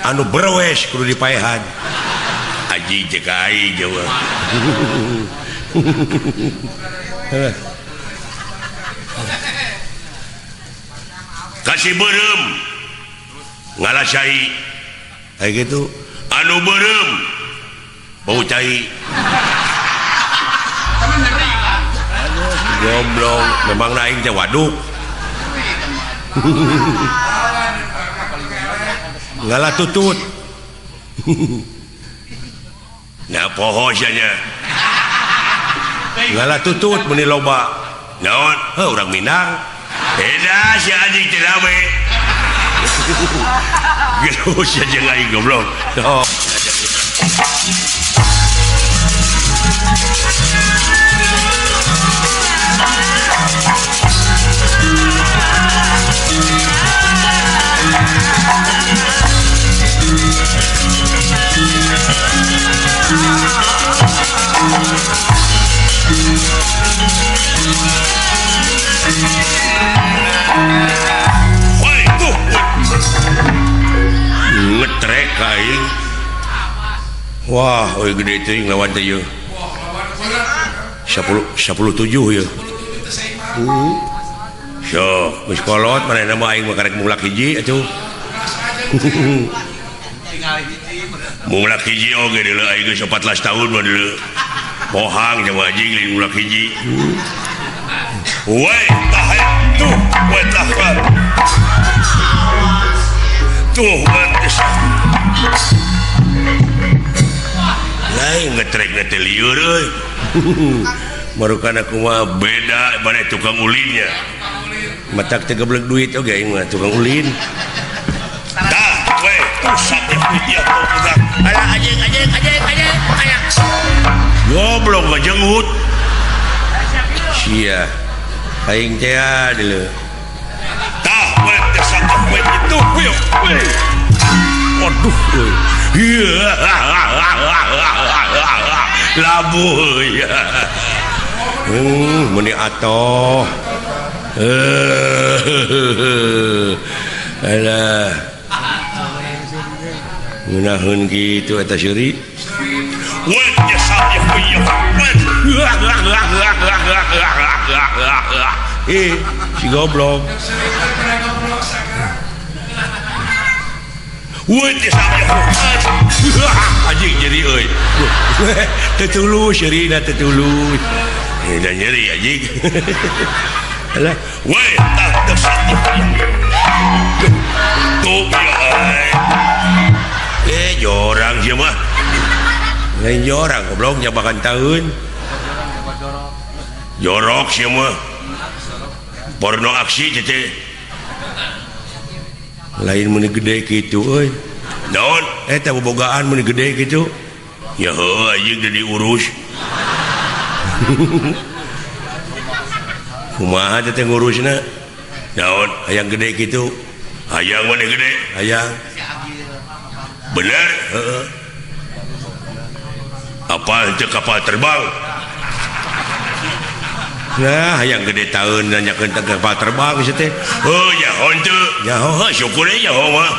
[SPEAKER 1] Anu berwes kudu dipaehan. Aji jeung aing jawa. Kasih beureum ngalasai. Aya kitu anu beureum bau cai. Goblok, memang aing teh waduk. Ngalah tutut. Nah poho sia nya. Ngalah tutut meuni loba. Naon? Heuh urang Minang. Edah si anjing teh rame. Geus sia jeung aing goblok. Oh. Ngetrek aing. Wah, euy gede teuing lawan teh ieu. 10 17 ieu. Sok, geus kolot manehna mah aing mah karek mulak hiji atuh. Mulak hiji oge deuleu aing geus 14 tahun mah deuleu. Pohang jeung anjing lain mulak hiji. Woi tah tuh we tah tuh we lain ngetrek teh lieur euy. Marukana kumaha beda mana tukang ulinnya. Matak teh geblek duit oge aing mah tukang ulin. Tah we tuh sakit dia tuh.
[SPEAKER 3] Alah anjing anjing anjing anjing aya.
[SPEAKER 1] Goblok ngajenggut. Sia. Aing teh deuleu. Tah we teh sakit we itu we. Aduh euy. Labuh ya. Meni atoh. Alah. Ngeunaheun kitu eta seuri. Si goblok. Anjing nyeri euy. Teu tulus nyerina teu tulus. Da nyeri anjing. Alah, we tah teu tuh jorang sia mah. Lain jorang goblok nyabakan taun. Jorok sia mah. Porno aksi teh. Lain mun gede kitu euy. Naon eta bobogaan mun gede kitu. Ya heuh anjing teu diurus. Kumaha teh ngurusna? Naon hayang gede kitu. Hayang mun gede, hayang. Bener? Heeh. Apa henteu kapal terbang? Nah, hayang gede taun nanyakeun teh kapal terbang sia teh. Heuh nyaho henteu. Nyaho heuh syukur we nyaho mah.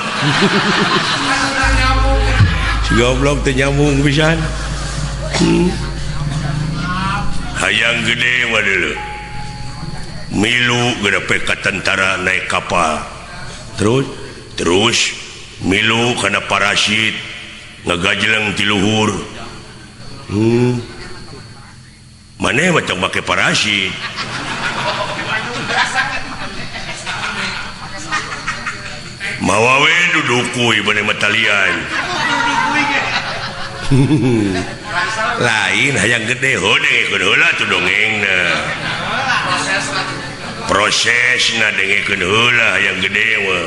[SPEAKER 1] Si goblok teu nyambung pisan. Hayang gede mah deuleu. Milu geura pe ka tentara naik kapal. Terus terus milu kana parasit ngagajleng ti luhur. Maneh mah tong make parasit. Mawa we dudukuy maneh mah talian. Lain hayang gede heuh dengekeun heula tuh dongengna. Prosesna dengekeun heula hayang gede mah.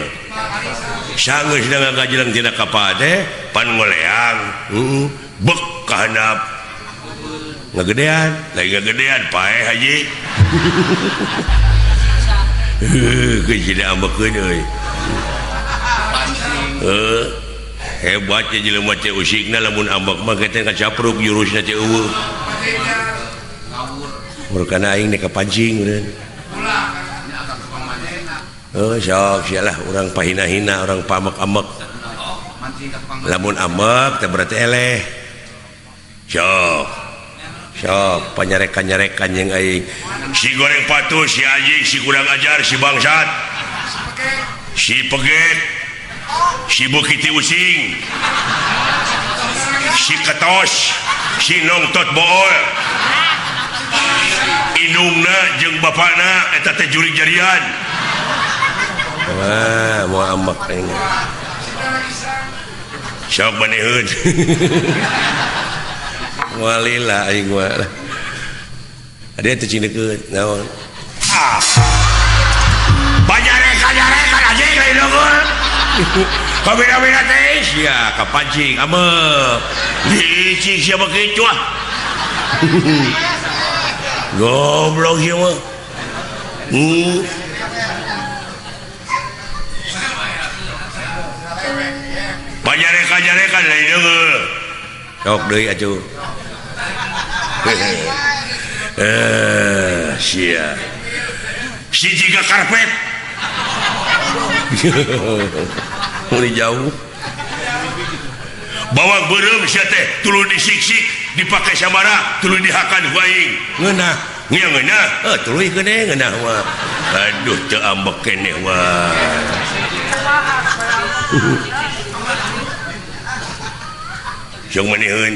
[SPEAKER 1] Sanggeus ngagajleng tina kapal teh pan ngoleang. Heeh, bek ka handap. Ngagedean, lagi ngagedean paeh haji. Heuh, geus jadi ambekeun euy. Heuh, hebat ye jelema teh usikna lamun ambek mah teh kacapruk jurusna teh eueuh. Murkana aing nek kapancing meureun. Heuh, sok sia lah urang pahina-hina, urang pamek-amek. Lamun ambek teh berarti eleh. Sok. Sok panyarekan-nyarekan jeung aing. Si goreng patuh, si anjing, si kurang ajar, si bangsat. Si peget. Si bukiti using. Si ketos, si nongtot bool. Indungna jeung bapana eta teh jurig jarian. Wah, moal ambek aing. Sok maneheun. Walila aing mah. Ada teh cing deukeut naon? Ah. Panyarekan-nyarekan anjing lain unggul. Kabina-bina teh sia kapancing ambek. Licik sia mah kitu ah. Goblok sia mah. Panyarekan-nyarekan lain unggul. Sok deui atuh. Sia. Si jiga karpet. Mulai jauh. Bawang beureum sia teh tuluy disiksik, dipake samara, tuluy dihakan ku aing. Ngeunah, ngeunah. Heuh, tuluy geuning ngeunah mah. Aduh teu ambek keneh mah. Jeung maneheun.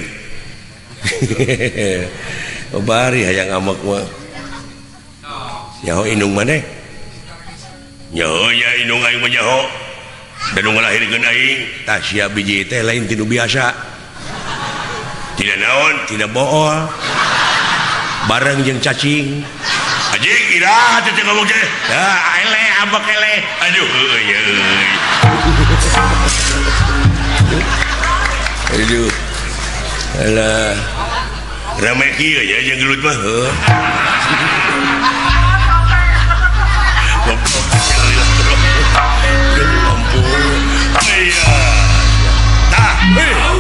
[SPEAKER 1] Bari hayang ambek mah. Nyaho indung maneh? Nyaho nya indung aing mah nyaho. Da nu ngalahirkeun aing tah sia biji teh lain ti nu biasa. Tidak naon, tidak bool. Bareng jeung cacing. Anjing iraha teh ngomong teh. Ah eleh ambek eleh. Aduh euy euy. Aduh. Alah. Rame kieu nya jeung gelut mah heuh. Goblok. Ampun. Aya. Tah, heuh.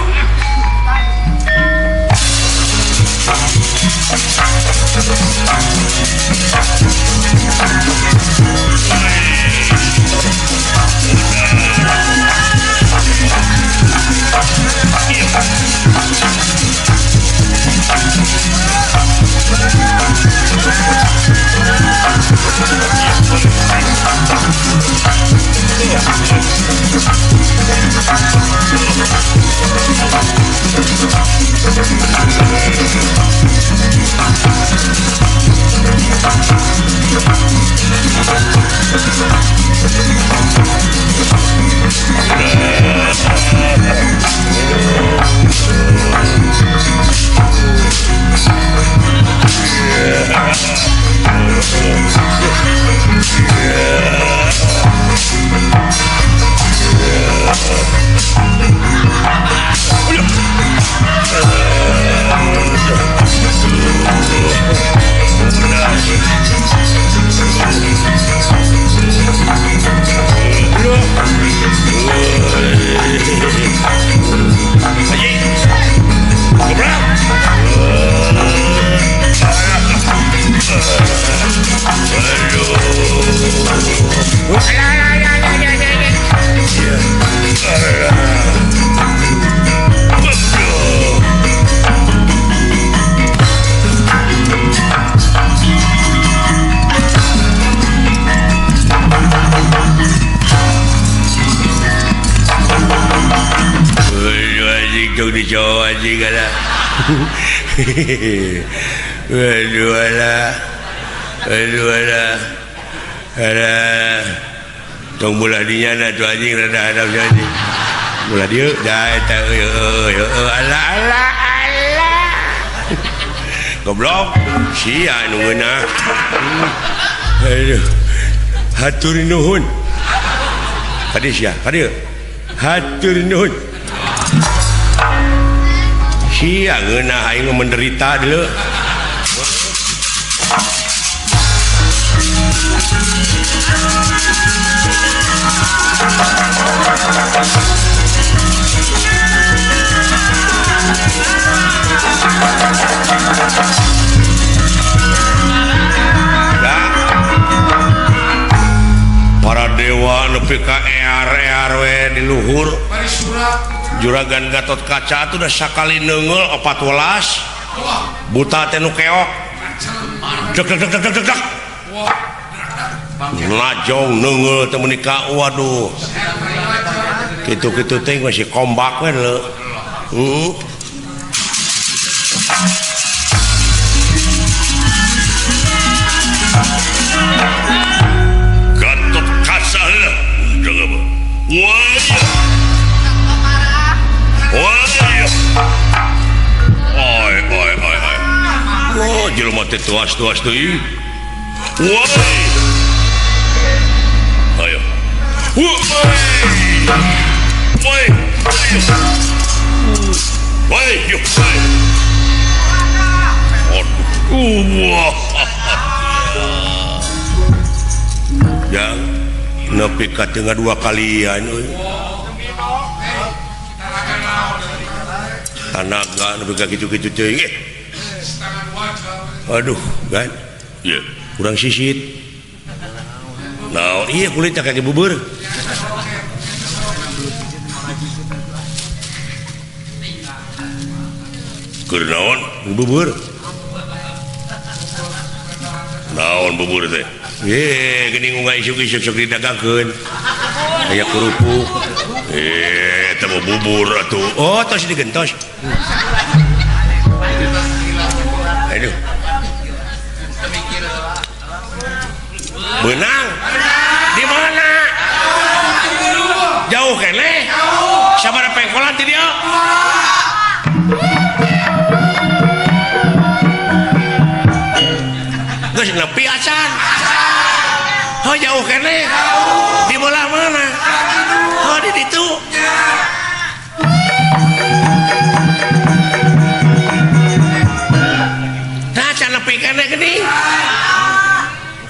[SPEAKER 1] Tong bola dinya na tuh anjing rada hadap anjing. Bola dieu da eta euy euy ala ala ala. Goblok sia nu ngeunah. Aduh. Hatur nuhun. Kadieu sia, kadieu. Hatur nuhun. Sia ngeunah aing menderita deuleu. Para dewa nepi ka ear-ear we di luhur. Juragan Gatot Kaca tuh udah sakali neunggeul 14 buta teh nu keok. Dek dek dek dek dek. Lajong neunggeul teh meuni ka waduh. Kitu-kitu teh masih kombak we leuh. Heeh. Gatot Kaca heula. Wah. Oi oi oi oi. Oh, jelema teh tuas-tuas deui. Woi. Ayo. Woi. Woi. Woi, yuk. Aduh. Jang, nepi ka tengah dua kalian euy. Tanaga nepi ka kitu-kitu teuing. Aduh, kan? Ieu, kurang sisit. Naon ieu kulitnya kayak bubur. Keur naon bubur? Naon bubur teh? Ye, geuning unggah isuk-isuk sok didagangkeun. Aya kerupuk. Eta mah bubur atuh. Oh, tos digentos. Aduh. Beunang. Di mana? Jauh keneh. Sabaraha pengkolan ti dieu? Geus nepi acan. Oh jauh keneh. Di belah mana? Oh di ditu. Nah can nepi keneh geuning.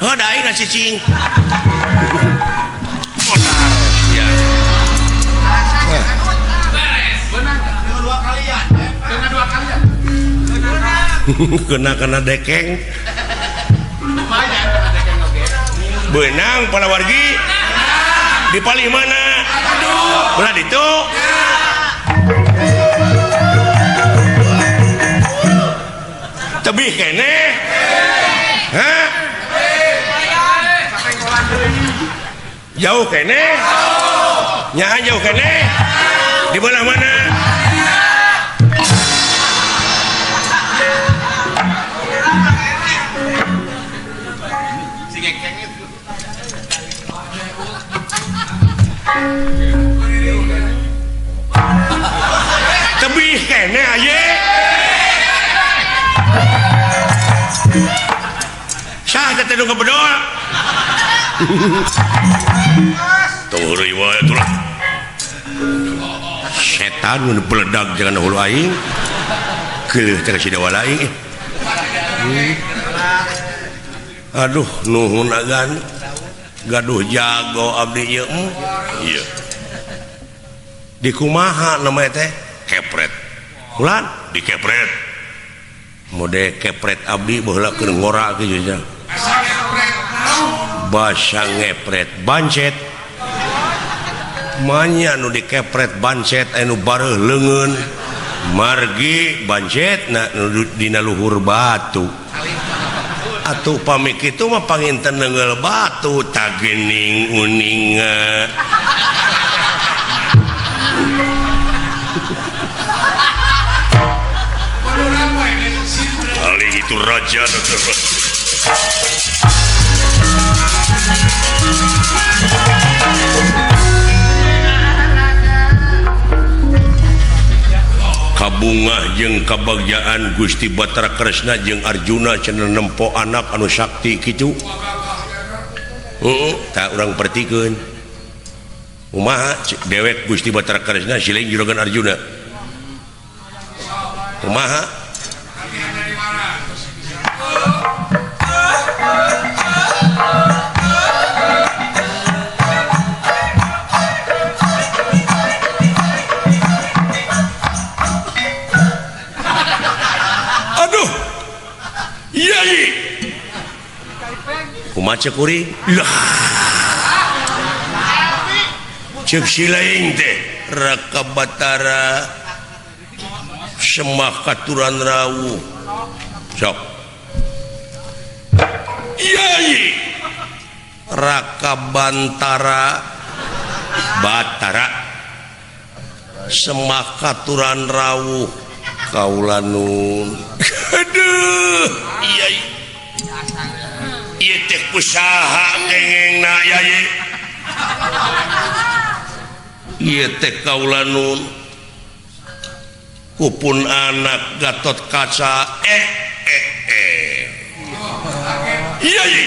[SPEAKER 1] Oh da aing cicing. Ya. Kena dekeng. Benang para wargi di palih mana? Belah ditu. Tebih keneh. Hah? Jauh keneh. Nyahan jauh keneh. Di belah mana? Tebih keneh aye. Sah teh nu ngebedol. Tong heureuy wae atulah. Setan nu beledag jangan hulu aing. Keuleuh teh ka sidawa aing. Aduh nuhun agan. Gaduh jago abdi ieu. Ieu. Di kumaha namanya teh? Kepret. Ulan dikepret. Mode kepret abdi baheula keur ngora kieu nya. Basa ngepret bancet. Manya nu dikepret bancet anu bareuh leungeun. Margi bancet na nu dina luhur batu. Atuh pami kitu mah panginten neunggeul batu tagening uninga. Kali itu raja kabungah jeung kabagjaan Gusti Batara Kresna jeung Arjuna cenah nempo anak anu sakti kitu. Heeh, tah urang pertikeun. Kumaha dewek Gusti Batara Kresna siling juragan Arjuna. Kumaha? Aduh. Yai. Kumaha ceuk kuring? Lah. Ceuk si lain teh Raka Batara Semah katuran rawuh. Sok. Yai. Raka Bantara Batara Semah katuran rawuh kaula nun. Aduh, yai. Ieu teh kusaha kengengna yai. Ieu teh kaula nun. Kupun anak Gatot Kaca Yai.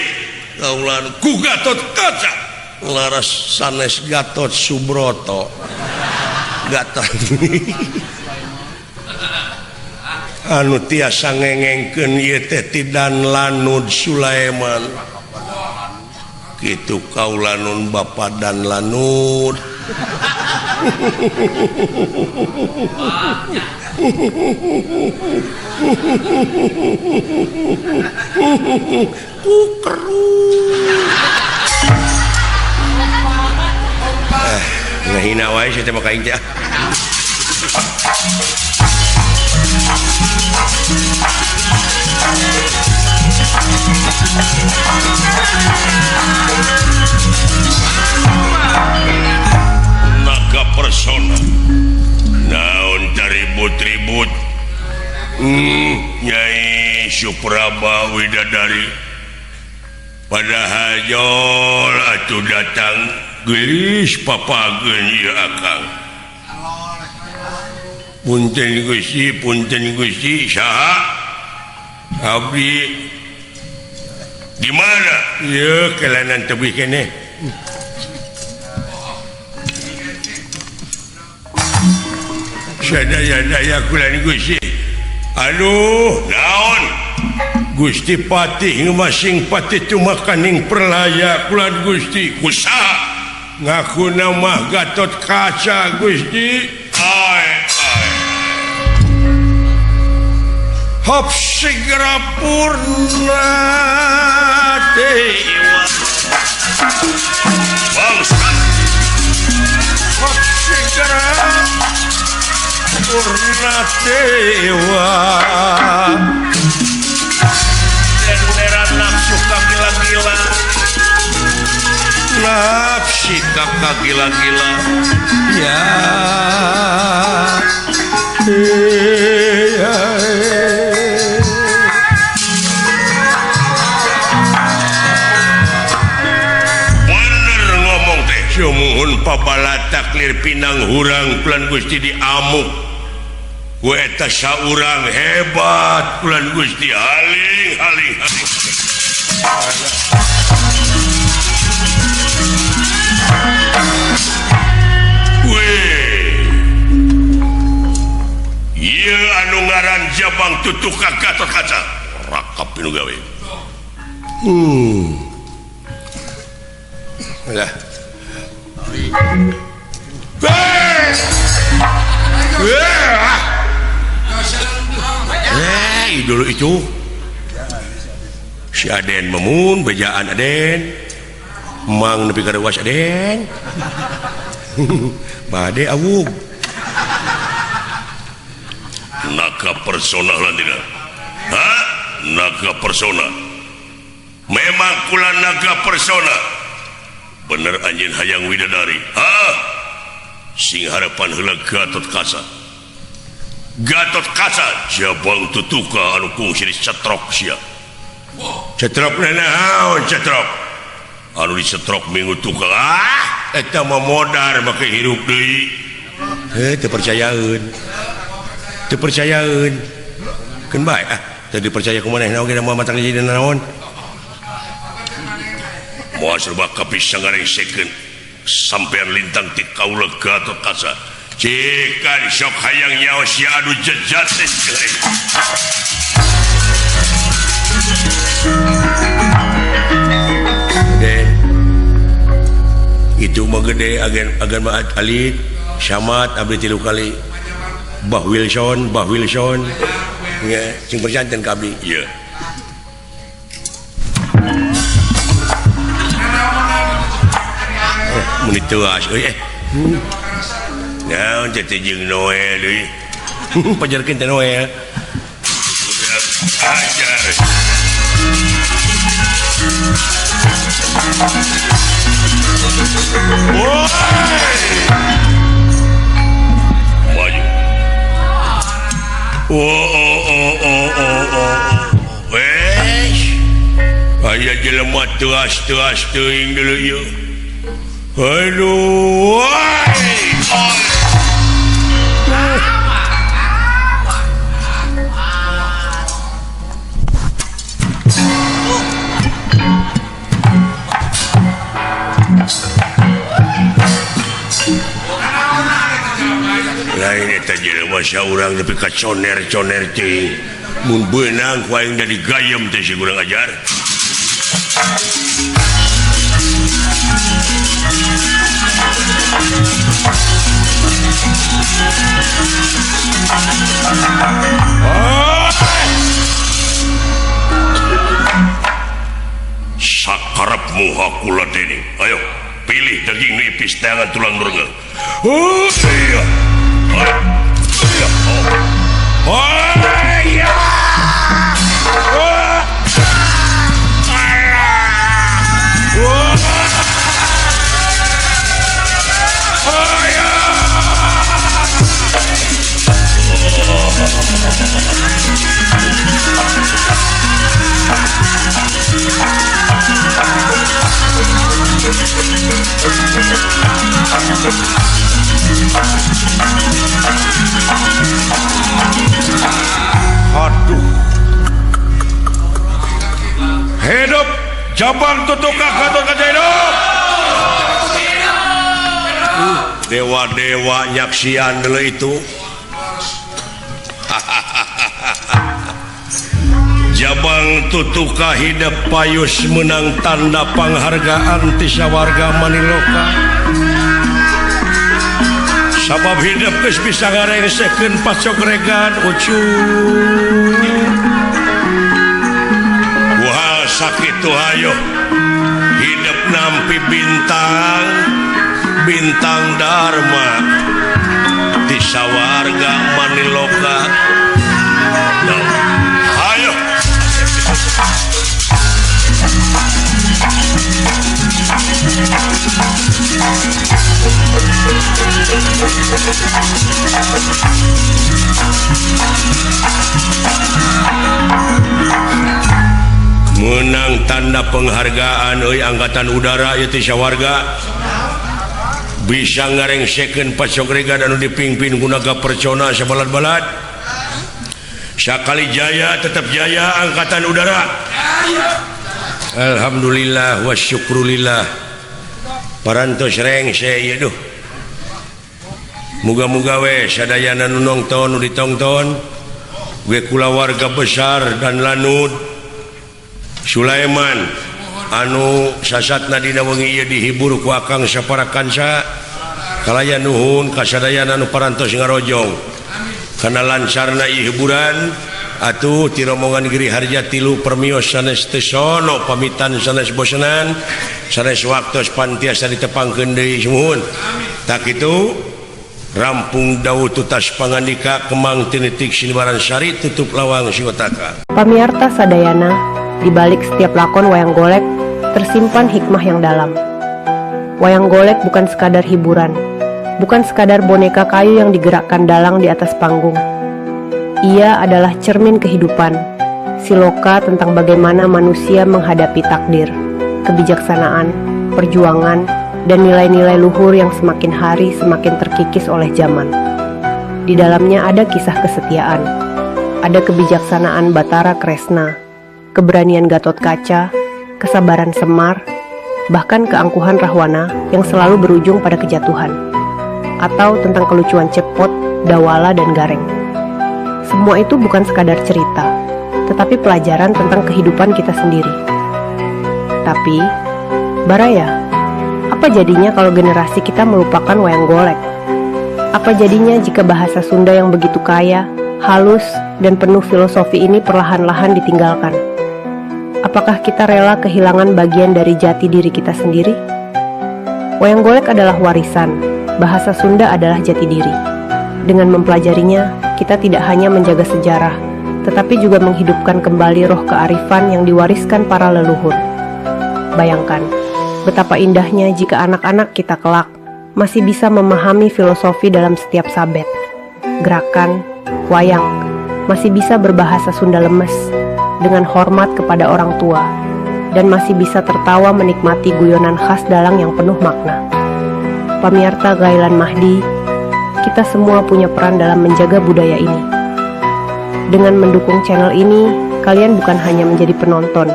[SPEAKER 1] Kaula ku Gatot Kaca laras sanes Gatot Subroto. Gatot anu tiasa ngengengkeun ieu teh ti Dan Lanud Sulaiman. Kitu kaula nun Bapa Dan Lanud. Ngahina wae sia teh mah ka aing teh. Naga persona naon taribut-ribut. Nyai Supraba Widadari Padahal jol atuh datang geulis papageun ieu akang. Punten Gusti saha? Abdi di mana? Ieu kelanan tebih keneh. Sadaya-daya kulan Gusti. Aduh, naon? Gusti Patih ngemasing patih cumakaning perlaya kulan Gusti. Kusaha? Ngaku nama Gatot Kaca Gusti. Ai ai. Hop segera purna dewa. Bangsat. Hop segera purna dewa. Leran nafsu kagila-gila. Nafsi kagila-gila. Ya. Ya. Bener ngomong teh. Sumuhun pabala taklir pinang hurang kulan Gusti diamuk. Ku eta saurang hebat kulan Gusti haling haling haling. Weh. Ieu anu ngaran Jabang Tutuka Gatot Kaca. Rakap nu gawe. Lah. Dulu itu si Aden memun bejaan Aden mang nepi ka reuas Aden bade awug naga persona lantina ha naga persona memang kula naga persona bener anjeun hayang widadari ha sing harapan heula Gatot Kaca. Gatot Kaca Jabang Tutuka anu kungsi dicetrok sia. Cetrok naon cetrok? Anu dicetrok minggu tukang ah eta mah modar make hirup deui. Heuh teu percayaeun. Teu percayaeun. Keun bae ah teu dipercaya ku manehna oge da moal matang jadi naon. Moal serba kapis sangarengsekeun sampean lintang ti kaula Gatot Kaca. Cikan sok hayang nyawa sia anu jejat teh. Den. Itu mah gede agen agan mah alit Syamat abdi 3 kali. Bah Wilson, Bah Wilson. Nya sing perjanten ka abdi. Ieu. Mun teuas euy eh. Naon teh jeung Noel deui. Pajarkeun teh Noel. Ajar. Woi. Maju. Oh oh oh oh oh oh. Wes. Aya jelema teuas-teuas teuing deuleu ieu. Aduh. Lain eta jelema saurang nepi ka coner-coner teuing. Mun beunang ku aing da digayem teh si kurang ajar. Sakarepmu hakula dening. Ayo pilih daging nipis tangan tulang nurga. Oh iya. Oh iya. Oh iya. Oh. Oh. Oh iya. Aduh. Hidup Jabang Tutuka Gatotkaca hidup. Dewa-dewa nyaksian dulu itu. Jabang Tutuka hidup payus menang tanda penghargaan ti sawarga Maniloka. Sabab hidup geus bisa ngarengsekeun pacogregan ucu. Wah sakitu hayo hidup nampi bintang bintang Dharma ti sawarga Maniloka. Ayo menang tanda penghargaan euy angkatan udara ieu ti sawarga bisa ngarengsekeun pacogregan anu dipimpin ku Naga Percona sabalad-balad. Sakali jaya tetap jaya angkatan udara. Alhamdulillah wa syukrulillah. Parantos rengse ieu duh. Muga-muga we sadayana nu nongton nu ditongton we kulawarga besar dan Lanud Sulaiman anu sasatna dina wengi ieu dihibur ku akang sapara kanca kalayan nuhun ka sadayana nu parantos ngarojong. Karena lancarna hiburan atuh ti rombongan Giri Harja tilu permios sanes teu sono pamitan sanes bosenan sanes waktos pantiasa ditepangkeun deui sumuhun. Tak kitu rampung dawuh tutas pangandika kemang tinitik sinibaran sari tutup lawang siwataka.
[SPEAKER 5] Pamiarta sadayana, di balik setiap lakon wayang golek tersimpan hikmah yang dalam. Wayang golek bukan sekadar hiburan, bukan sekadar boneka kayu yang digerakkan dalang di atas panggung. Ia adalah cermin kehidupan, siloka tentang bagaimana manusia menghadapi takdir, kebijaksanaan, perjuangan, dan nilai-nilai luhur yang semakin hari semakin terkikis oleh zaman. Di dalamnya ada kisah kesetiaan, ada kebijaksanaan Batara Kresna, keberanian Gatotkaca, kesabaran Semar, bahkan keangkuhan Rahwana yang selalu berujung pada kejatuhan, atau tentang kelucuan Cepot, Dawala, dan Gareng. Semua itu bukan sekadar cerita, tetapi pelajaran tentang kehidupan kita sendiri. Tapi, Baraya, apa jadinya kalau generasi kita melupakan wayang golek? Apa jadinya jika bahasa Sunda yang begitu kaya, halus, dan penuh filosofi ini perlahan-lahan ditinggalkan? Apakah kita rela kehilangan bagian dari jati diri kita sendiri? Wayang golek adalah warisan, bahasa Sunda adalah jati diri. Dengan mempelajarinya, kita tidak hanya menjaga sejarah, tetapi juga menghidupkan kembali roh kearifan yang diwariskan para leluhur. Bayangkan, betapa indahnya jika anak-anak kita kelak masih bisa memahami filosofi dalam setiap sabet, gerakan, wayang, masih bisa berbahasa Sunda lemes, dengan hormat kepada orang tua, dan masih bisa tertawa menikmati guyonan khas dalang yang penuh makna. Pamiarta Gailan Mahdi, kita semua punya peran dalam menjaga budaya ini. Dengan mendukung channel ini, kalian bukan hanya menjadi penonton,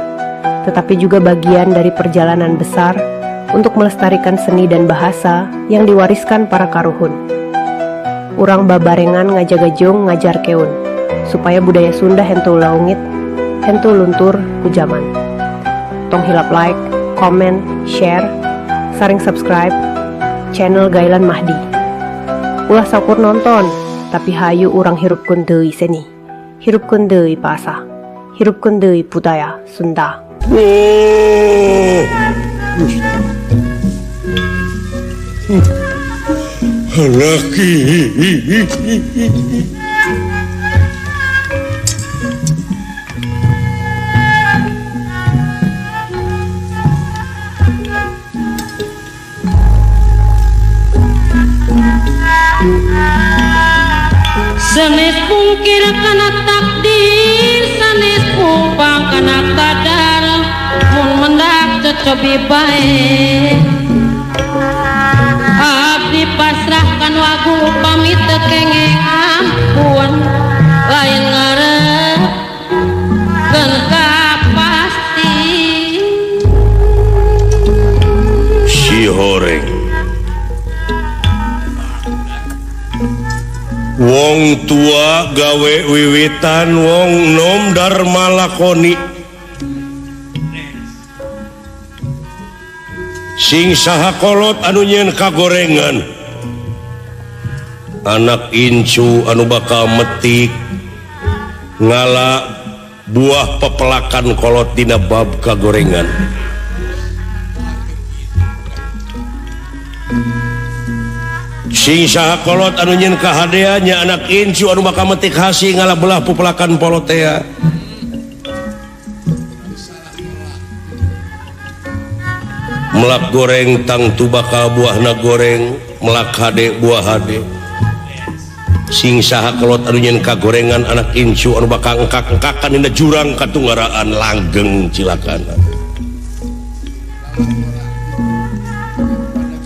[SPEAKER 5] tetapi juga bagian dari perjalanan besar untuk melestarikan seni dan bahasa yang diwariskan para karuhun. Urang babarengan ngajaga jeung ngajarkeun, supaya budaya Sunda henteu leungit, henteu luntur ku jaman. Tong hilap like, comment, share, sareng subscribe channel Gailan Mahdi. Ulah saukur nonton, tapi hayu urang hirupkeun deui seni. Hirupkeun deui bahasa. Hirupkeun deui budaya Sunda.
[SPEAKER 1] Laki.
[SPEAKER 6] Sanes pungkir kana takdir, sanes pumpang kana kadar, mun mendak cocobi bae. Abdi
[SPEAKER 1] Wong tua gawe wiwitan wong nom dharma lakoni sing saha kolot anu nyeun kagorengan anak incu anu bakal metik ngala buah pepelakan kolot dina bab kagorengan. Sing saha kolot anu nyeun kahadeannya anak incu anu bakal metik hasi ngala belah pepelakan polotea. Melak goreng tangtu bakal buahna goreng, melak hade buah hade. Sing saha kolot anu nyeun kagorengan anak incu anu bakal engkak-engkakan dina jurang katunggaraan langgeng cilakana.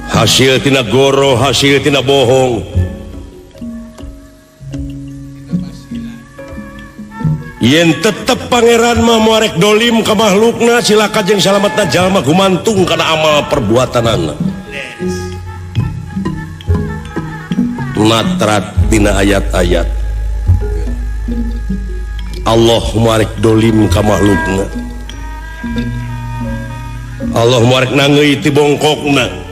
[SPEAKER 1] Hasil tina goro, hasil tina bohong. Yen tetep pangeran mah moarek dolim ka makhlukna cilaka jeung salametna jalma gumantung kana amal perbuatanana. Natrat dina ayat-ayat Allah moarek dolim ka makhlukna. Allah moarek nangeui ti bongkokna.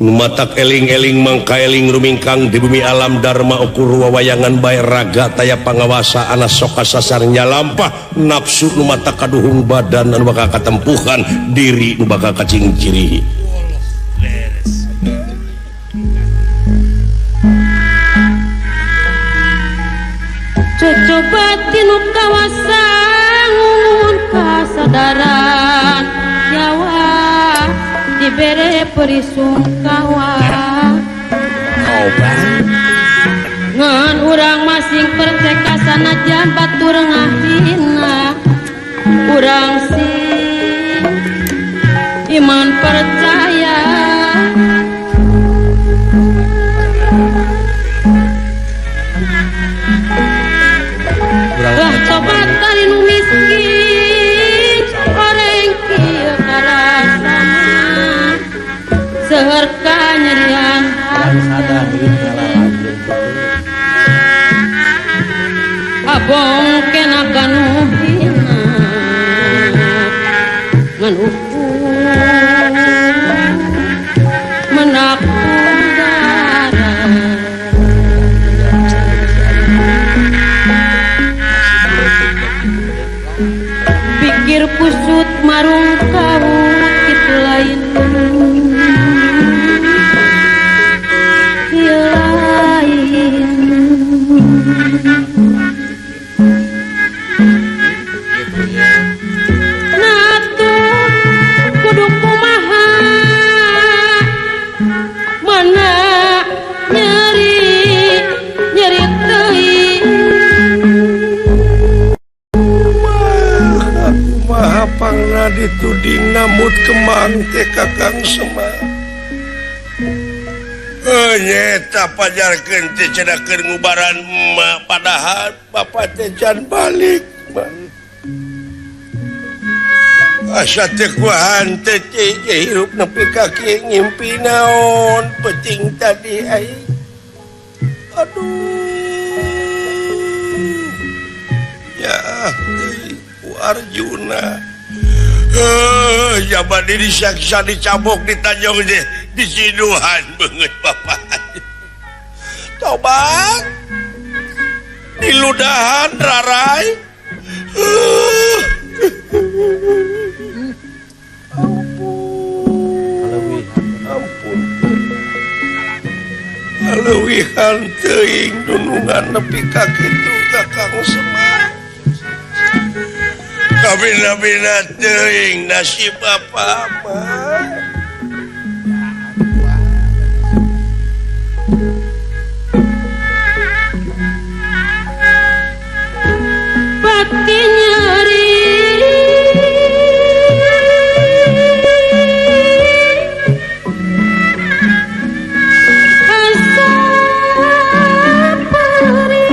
[SPEAKER 1] Matak eling-eling mangka eling rumingkang di bumi alam dharma ukur wawayangan bae raga taya pangawasa ana soka sasar nyalampah nafsu nu mata kaduhung badan anu bakal katempuhan diri nu bakal kacingciri.
[SPEAKER 6] Cocoba tinu kawasa ngungun kasadaran Jawa dibere perisungkawa ngan urang masing perceka sanajan batur ngahina urang sing iman percaya. Lah tobat dari nu miskin oreng kieu karasana seueur kanyerian hate abong kena kanu hina ngan ukur menak udara pikir kusut marung kawut kitu lain lain. Natu kudu kumaha mana nyeri nyeri teuing
[SPEAKER 1] kumaha pangna dituding namut kemang teh Kakang Semar. Nyeta pajarkeun teh cenah keur ngubaran emak padahal bapak teh can balik mah. Asa teh kuahan teh hirup nepi ka kieu ngimpi naon peuting tadi aing. Aduh. Ya teuing ku Arjuna. Jaman diri saksa dicabok ditanjong deh disiduhan banget bapak. Tobat diludahan rarai. Ampun, ampun. Leuwihan teuing dunungan nepi ka kitu Kakang Semar. Kabina-bina teuing nasib apa mah.
[SPEAKER 6] Pati nyeri asa perih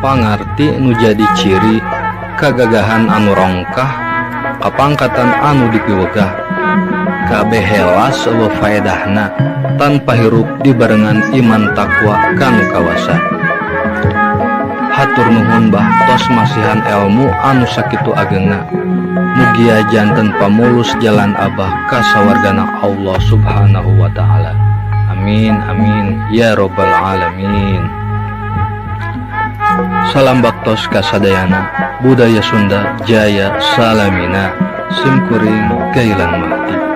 [SPEAKER 7] Pangarti nu jadi ciri kagagahan anu rongkah, kapangkatan anu dipiwegah. Kabeh helas euweuh faedahna tanpa hirup dibarengan iman takwa kanu kawasa. Hatur nuhun Bah, tos masihan elmu anu sakitu agengna. Mugia janten pamulus jalan Abah ka sawargana Allah Subhanahu wa taala. Amin amin ya robbal alamin. Salam baktos kasadayana, budaya Sunda jaya salamina. Simkuring Gailan Mahdi.